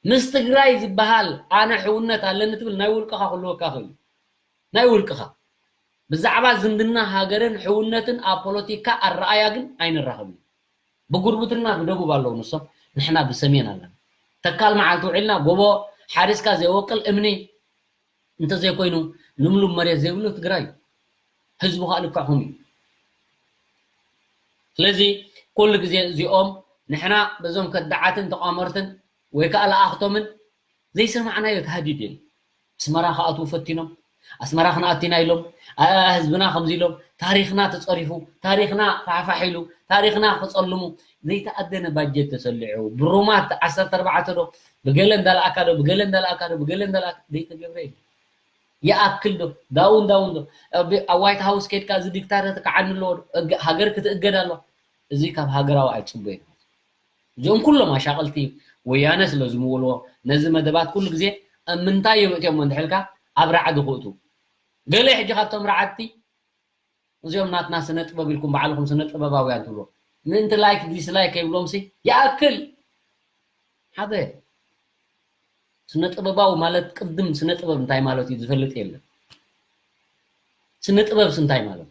ምስ ትግራይ ዝበሃል ኣነ ሕውነት ኣለኒ ትብል ናይ ውልቅኻ ክህልወካ ይኽእል እዩ። ናይ ውልቅኻ። ብዛዕባ ዝምድና ሃገርን ሕውነትን ኣብ ፖለቲካ ኣረኣያ ግን ኣይንራኸብን። ብጉርብትና ብደቡብ ኣለዉ ንሶም፣ ንሕና ብሰሜን ኣለና። ተካል መዓልቲ ውዒልና ጎቦ ሓሪስካ ዘይወቅል እምኒ እንተዘይኮይኑ ልምሉም መሬት ዘይብሉ ትግራይ እዩ። ህዝቡ ከዓ ልክዕኹም እዩ። ስለዚ ኩሉ ግዜ እዚኦም ንሕና በዞም ከዳዓትን ተቋመርትን ወይ ከዓ ለኣኽቶምን ዘይሰማዕናዮ ተሃዲድ የለን። ኣስመራ ክኣትዉ ፈቲኖም፣ ኣስመራ ክንኣቲና ኢሎም፣ ኣ፣ ህዝብና ከምዚ ኢሎም፣ ታሪኽና ተጸሪፉ፣ ታሪኽና ፋሕፋሕ ኢሉ፣ ታሪኽና ክጸልሙ፣ ዘይተኣደነ ባጀት ተሰሊዑ፣ ብሩማት ዓሰርተ ኣርባዕተ ዶ፣ ብገለ እንዳለኣካ ዶ፣ ብገለ እንዳለኣካ ዶ፣ ብገለ እንዳለኣካ ዘይተገብረ የለን። ይኣክል ዶ? ዳውን ዳውን ዶ? ኣብ፣ ኣብ ዋይት ሃውስ ከድካ እዚ ዲክታተር ተካዓኒ ኣለዎ ዶ? እገ-፣ ሃገር ክትእገድ ኣለዋ። እዚ ካብ ሃገራዊ ኣይጽበዮን። እዚኦም ኩሎም ኣሻቐልቲ ወያነ ስለ ዝምውልዎ፣ ነዚ መደባት ኩሉ ግዜ ኣብ ምንታይ እዮም እትዮም እንድሕልካ፣ ኣብ ራዕዲ ክእቱ። ገለ ሕጂ ካብቶም ረዓድቲ እዚኦም ናትና ስነ ጥበብ ኢልኩም ባዕልኹም ስነ ጥበባውያን ትብሉ ምእንቲ ላይክ ዲስላይክ ከይብሎምሲ ይኣክል ሓደ ስነ ጥበባዊ ማለት ቅድም ስነ ጥበብ እንታይ ማለት እዩ ዝፈልጥ የለን። ስነ ጥበብስ እንታይ ማለት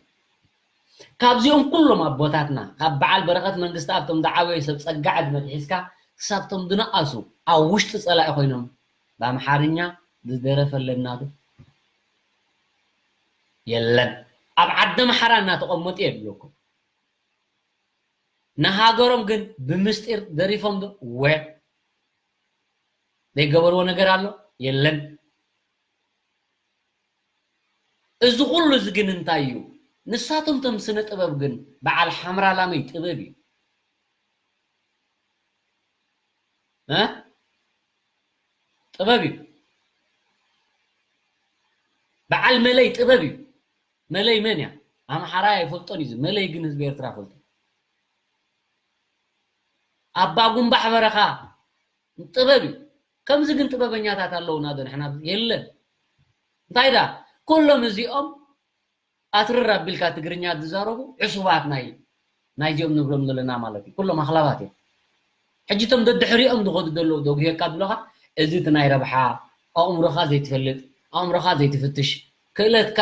ካብዚኦም ኩሎም ኣቦታትና ካብ በዓል በረኸት መንግስቲ ኣብቶም ዝዓበዩ ሰብ ጸጋ ዕድመ ሒዝካ ክሳብቶም ዝነኣሱ ኣብ ውሽጢ ጸላኢ ኮይኖም ብኣምሓርኛ ዝደረፈ ኣለና ዶ የለን። ኣብ ዓዲ ኣምሓራ እናተቐመጡ የብለኩም። ንሃገሮም ግን ብምስጢር ደሪፎም ዶ ወ ዘይገበርዎ ነገር ኣሎ የለን። እዚ ኩሉ እዚ ግን እንታይ እዩ? ንሳቶም ቶም ስነ ጥበብ ግን በዓል ሓምራ ላመይ ጥበብ እዩ እ ጥበብ እዩ። በዓል መለይ ጥበብ እዩ። መለይ መን እያ? ኣምሓራይ ኣይፈልጦን እዩ። መለይ ግን ህዝቢ ኤርትራ ፈልጦ። ኣባ ጉንባሕ በረኻ ጥበብ እዩ። ከምዚ ግን ጥበበኛታት ኣለውና ዶ ንሕና? የለን። እንታይ ዳ ኩሎም እዚኦም ኣትርር ኣቢልካ ትግርኛ ዝዛረቡ ዕሱባት ናይ ናይዚኦም ንብሎም ዘለና ማለት እዩ። ኩሎም ኣኽላባት እዮም። ሕጂ እቶም ደድሕሪኦም ዝኸዱ ዘለዉ ዶ ግሄካ ብለኻ እዚ እቲ ናይ ረብሓ ኣእምሮኻ ዘይትፈልጥ ኣእምሮኻ ዘይትፍትሽ ክእለትካ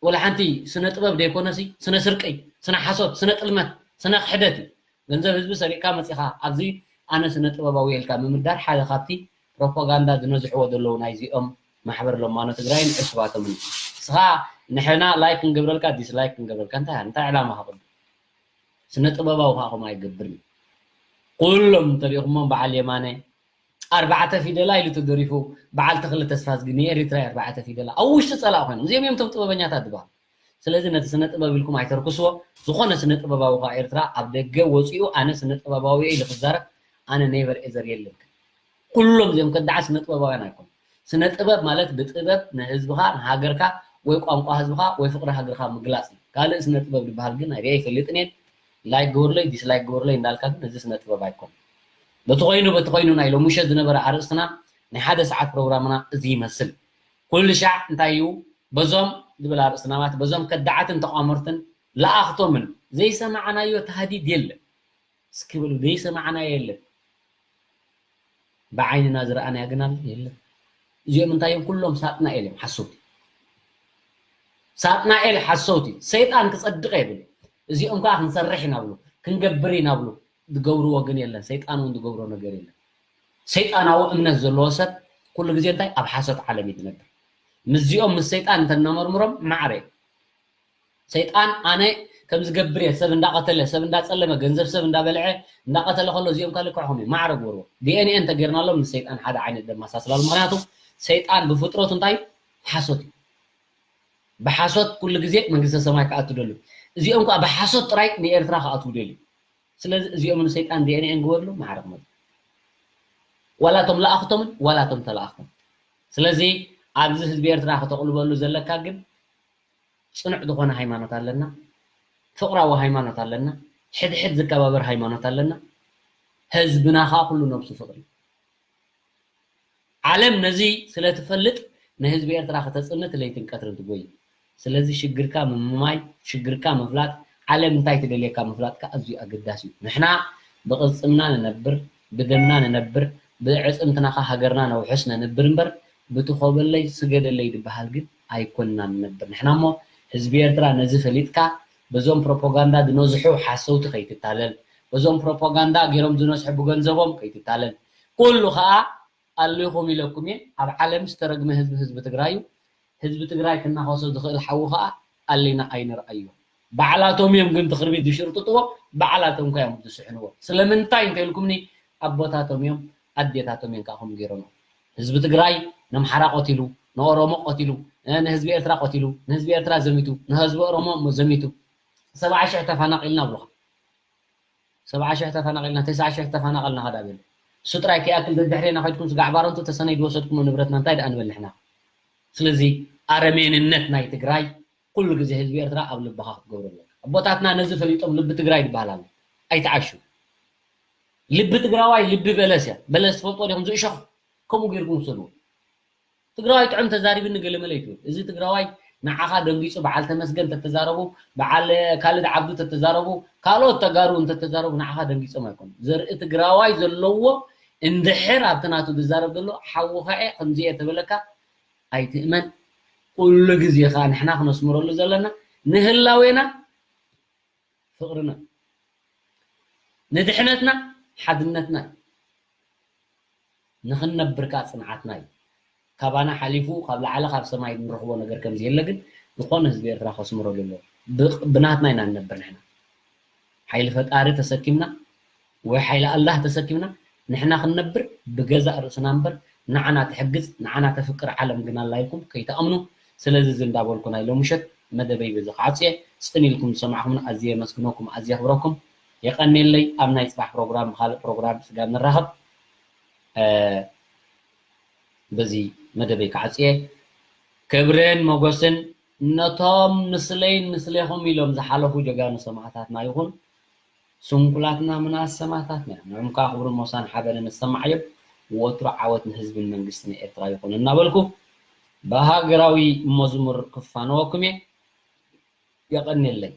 ወላ ሓንቲ ስነ ጥበብ ዘይኮነሲ ስነ ስርቂ፣ ስነ ሓሶት፣ ስነ ጥልመት፣ ስነ ክሕደት እዩ። ገንዘብ ህዝቢ ሰሪቕካ መፂኻ ኣብዚ ኣነ ስነ ጥበባዊ ኢልካ ምምዳር ሓደ ካብቲ ፕሮፓጋንዳ ዝነዝሕዎ ዘለዉ ናይዚኦም ማሕበር ለማኖ ትግራይን ዕሱባቶምን እዩ። ንስኻ ንሕና ላይክ ክንገብረልካ ዲስላይክ ክንገብረልካ እንታይ እንታይ ዕላማ ከቕዱ ስነ ጥበባዊ ከዓ ከምኡ ኣይገብርን እዩ። ኩሎም እንተሪእኹሞም በዓል የማነ ኣርባዕተ ፊደላ ኢሉ ተደሪፉ በዓል ተኽለ ተስፋዝጊ ንኤሪትራ ኣርባዕተ ፊደላ ኣብ ውሽጢ ፀላእ ኮይኖም እዚኦም እዮም እቶም ጥበበኛታት ዝበሃሉ። ስለዚ ነቲ ስነ ጥበብ ኢልኩም ኣይተርክስዎ። ዝኾነ ስነ ጥበባዊ ከዓ ኤርትራ ኣብ ደገ ወፂኡ ኣነ ስነ ጥበባዊ ኢሉ ክዛረብ ኣነ ኔቨር ኤዘር የለን። ኩሎም እዚኦም ከዳዓ ስነ ጥበባውያን ኣይኮኑ። ስነ ጥበብ ማለት ብጥበብ ንህዝብኻ ንሃገርካ ወይ ቋንቋ ህዝብኻ ወይ ፍቅሪ ሃገርካ ምግላፅ እዩ። ካልእ ስነ ጥበብ ዝበሃል ግን ኣይሪአ ይፈልጥን እየ። ላይክ ግበሩለይ ዲስላይክ ግበሩለይ እንዳልካ ግን እዚ ስነ ጥበብ ኣይኮን። በቲ ኮይኑ በቲ ኮይኑ ናይ ሎሚ ምሸት ዝነበረ ኣርእስትና ናይ ሓደ ሰዓት ፕሮግራምና እዚ ይመስል። ኩሉ ሻዕ እንታይ እዩ በዞም ዝብል ኣርእስትና ማለት በዞም ከዳዓትን ተቋመርትን ለኣኽቶምን ዘይሰማዕናዮ ታህዲድ የለን። እስኪ በሉ ዘይሰማዕናዮ የለን። ብዓይንና ዝረኣናዮ ግን ኣሎ የለን። እዚኦም እንታይ እዮም ኩሎም ሳጥናኤል እዮም ሓሰውቲ። ሳጥናኤል ሓሰውቲ ሰይጣን ክፀድቕ የብል። እዚኦም ከዓ ክንሰርሕ ኢና ብሉ ክንገብር ኢና ብሉ ዝገብርዎ ግን የለን። ሰይጣን እውን ዝገብሮ ነገር የለን። ሰይጣናዊ እምነት ዘለዎ ሰብ ኩሉ ግዜ እንታይ ኣብ ሓሶት ዓለም እዩ ዝነብር። ምስዚኦም ምስ ሰይጣን እንተነመርምሮም ማዕረ እዩ። ሰይጣን ኣነ ከም ዝገብር እየ ሰብ እንዳቐተለ ሰብ እንዳፀለመ ገንዘብ ሰብ እንዳበልዐ እንዳቐተለ ከሎ እዚኦም ካልእ ክዕኹም እዩ ማዕረ ግበርዎ። ዲኤንኤ እንተጌርናሎም ምስ ሰይጣን ሓደ ዓይነት ደመሳስላሉ። ምክንያቱ ሰይጣን ብፍጥረቱ እንታይ ሓሶት እዩ። ብሓሶት ኩሉ ግዜ መንግስተ ሰማይ ክኣቱ ደሉ። እዚኦም ከዓ ብሓሶት ጥራይ ንኤርትራ ክኣትዉ ደልዩ። ስለዚ እዚኦም ንሰይጣን ዲኤንኤ ንግበርሉ ማዕረ ክመፁ ዋላ እቶም ለኣኽቶምን ዋላ እቶም ተለኣኽቶም። ስለዚ ኣብዚ ህዝቢ ኤርትራ ከተቕልበሉ ዘለካ ግን ፅኑዕ ዝኾነ ሃይማኖት ኣለና፣ ፍቕራዊ ሃይማኖት ኣለና፣ ሕድሕድ ዝከባበር ሃይማኖት ኣለና። ህዝብና ከዓ ኩሉ ነብሱ ፍቕሪ ዓለም ነዚ ስለ ትፈልጥ ንህዝቢ ኤርትራ ከተጽንት ለይትን ቀትርን ትጎይ። ስለዚ ሽግርካ ምምማይ፣ ሽግርካ ምፍላጥ፣ ዓለም እንታይ ትደልየካ ምፍላጥካ ኣዝዩ ኣገዳሲ እዩ። ንሕና ብቕልጽምና ንነብር፣ ብደምና ንነብር፣ ብዕጽምትና ከ ሃገርና ነውሕስ ነንብር እምበር ብቲ ኮበለይ ስገደለይ ዝበሃል ግን ኣይኮንና ንነብር። ንሕና እሞ ህዝቢ ኤርትራ ነዚ ፈሊጥካ በዞም ፕሮፓጋንዳ ዝነዝሑ ሓሰውቲ ከይትታለል፣ በዞም ፕሮፓጋንዳ ገይሮም ዝነዝሑ ብገንዘቦም ከይትታለል። ኩሉ ከኣ ኣሊኹም ኢለኩም እየ። ኣብ ዓለም ዝተረግመ ህዝቢ ህዝቢ ትግራይ እዩ። ህዝቢ ትግራይ ክናኸሶ ዝኽእል ሓዊ ከኣ ኣሊና ኣይንርኣዮ። ባዕላቶም እዮም ግን ትኽርቢት ዝሽርጥጥዎ፣ ባዕላቶም ከ እዮም ዝስሕንዎ። ስለምንታይ እንተኢልኩምኒ ኣቦታቶም እዮም ኣዴታቶም እዮም ከኣ ከምኡ ገይሮም። ህዝቢ ትግራይ ነምሓራ ቆቲሉ፣ ንኦሮሞ ቆቲሉ፣ ንህዝቢ ኤርትራ ቆቲሉ፣ ንህዝቢ ኤርትራ ዘሚቱ፣ ንህዝቢ ኦሮሞ ዘሚቱ። ሰብዓ ሽሕ ተፈናቒልና ብሉኻ። ሰብዓ ሽሕ ተፈናቒልና፣ ተስዓ ሽሕ ተፈናቐልና ከዳ በሉ። እሱ ጥራይ ከይኣክል ደድሕሬና ከድኩም ስጋዕ ባረንቱ ተሰነይ ዝወሰድኩሞ ንብረትና እንታይ ደኣ ንበል ንሕና? ስለዚ ኣረሜንነት ናይ ትግራይ ኩሉ ግዜ ህዝቢ ኤርትራ ኣብ ልብኻ ክትገብሮ ኣለካ። ኣቦታትና ነዚ ፈሊጦም ልቢ ትግራይ ዝበሃል ኣሎ። ኣይትዓሹ። ልቢ ትግራዋይ ልቢ በለስ እያ። በለስ ትፈልጦ ዲኹም? ዝእሾኽ ከምኡ ጌርኩም ውሰድዎ። ትግራዋይ ጥዑም ተዛሪብኒ ገለመለ ይትብል። እዚ ትግራዋይ ንዓኻ ደንጊጹ በዓል ተመስገን ተተዛረቡ፣ በዓል ካልድ ዓብዱ ተተዛረቡ፣ ካልኦት ተጋሩ እንተተዛረቡ ንዓኻ ደንጊጾም ኣይኮኑ። ዘርኢ ትግራዋይ ዘለዎ እንድሕር ኣብቲ ናቱ ዝዛረብ ዘሎ ሓውኻ እየ ከምዚ እየ ተበለካ ኣይትእመን። ኩሉ ግዜ ከዓ ንሕና ክነስምረሉ ዘለና ንህላዌና ፍቕርና፣ ንድሕነትና ሓድነትና፣ ንኽንነብር ከዓ ጽንዓትና እዩ። ካባና ሓሊፉ ካብ ላዕሊ ካብ ሰማይ እንረኽቦ ነገር ከም ዘየለ ግን ዝኾነ ህዝቢ ኤርትራ ከስምረሉ ኣለዎ። ብ- ብናትና ኢና ንነብር ንሕና። ሓይሊ ፈጣሪ ተሰኪምና ወይ ሓይሊ ኣላህ ተሰኪምና ንሕና ክንነብር ብገዛእ ርእስና እምበር ንዓና ትሕግዝ ንዓና ተፍቅር ዓለም ግን ኣላ ኢልኩም ከይትኣምኑ። ስለዚ እዚ እንዳበልኩ ናይ ሎምሸት መደበይ በዚ ክዓጽየ። ጽን ኢልኩም ዝሰማዕኩምን ኣዝየ የመስግነኩም ኣዝየ የኽብረኩም። የቐንየለይ። ኣብ ናይ ጽባሕ ፕሮግራም ብኻልእ ፕሮግራም ስጋብ ንራኸብ በዚ መደበይ ክዓጽየ። ክብርን ሞገስን ነቶም ምስለይን ምስሌኹም ኢሎም ዝሓለፉ ጀጋኑ ሰማእታትና ይኹን። ስንኩላትና ምናስ ሰማእታትና እዮም። ንዕም ከዓ ክብርን ሞሳን ሓበንን ንሰማዕ እዮም። ወትሩ ዓወት ንህዝብን መንግስትን ኤርትራ ይኹን እናበልኩ ብሃገራዊ መዝሙር ክፋነወኩም እየ። የቐንየለይ።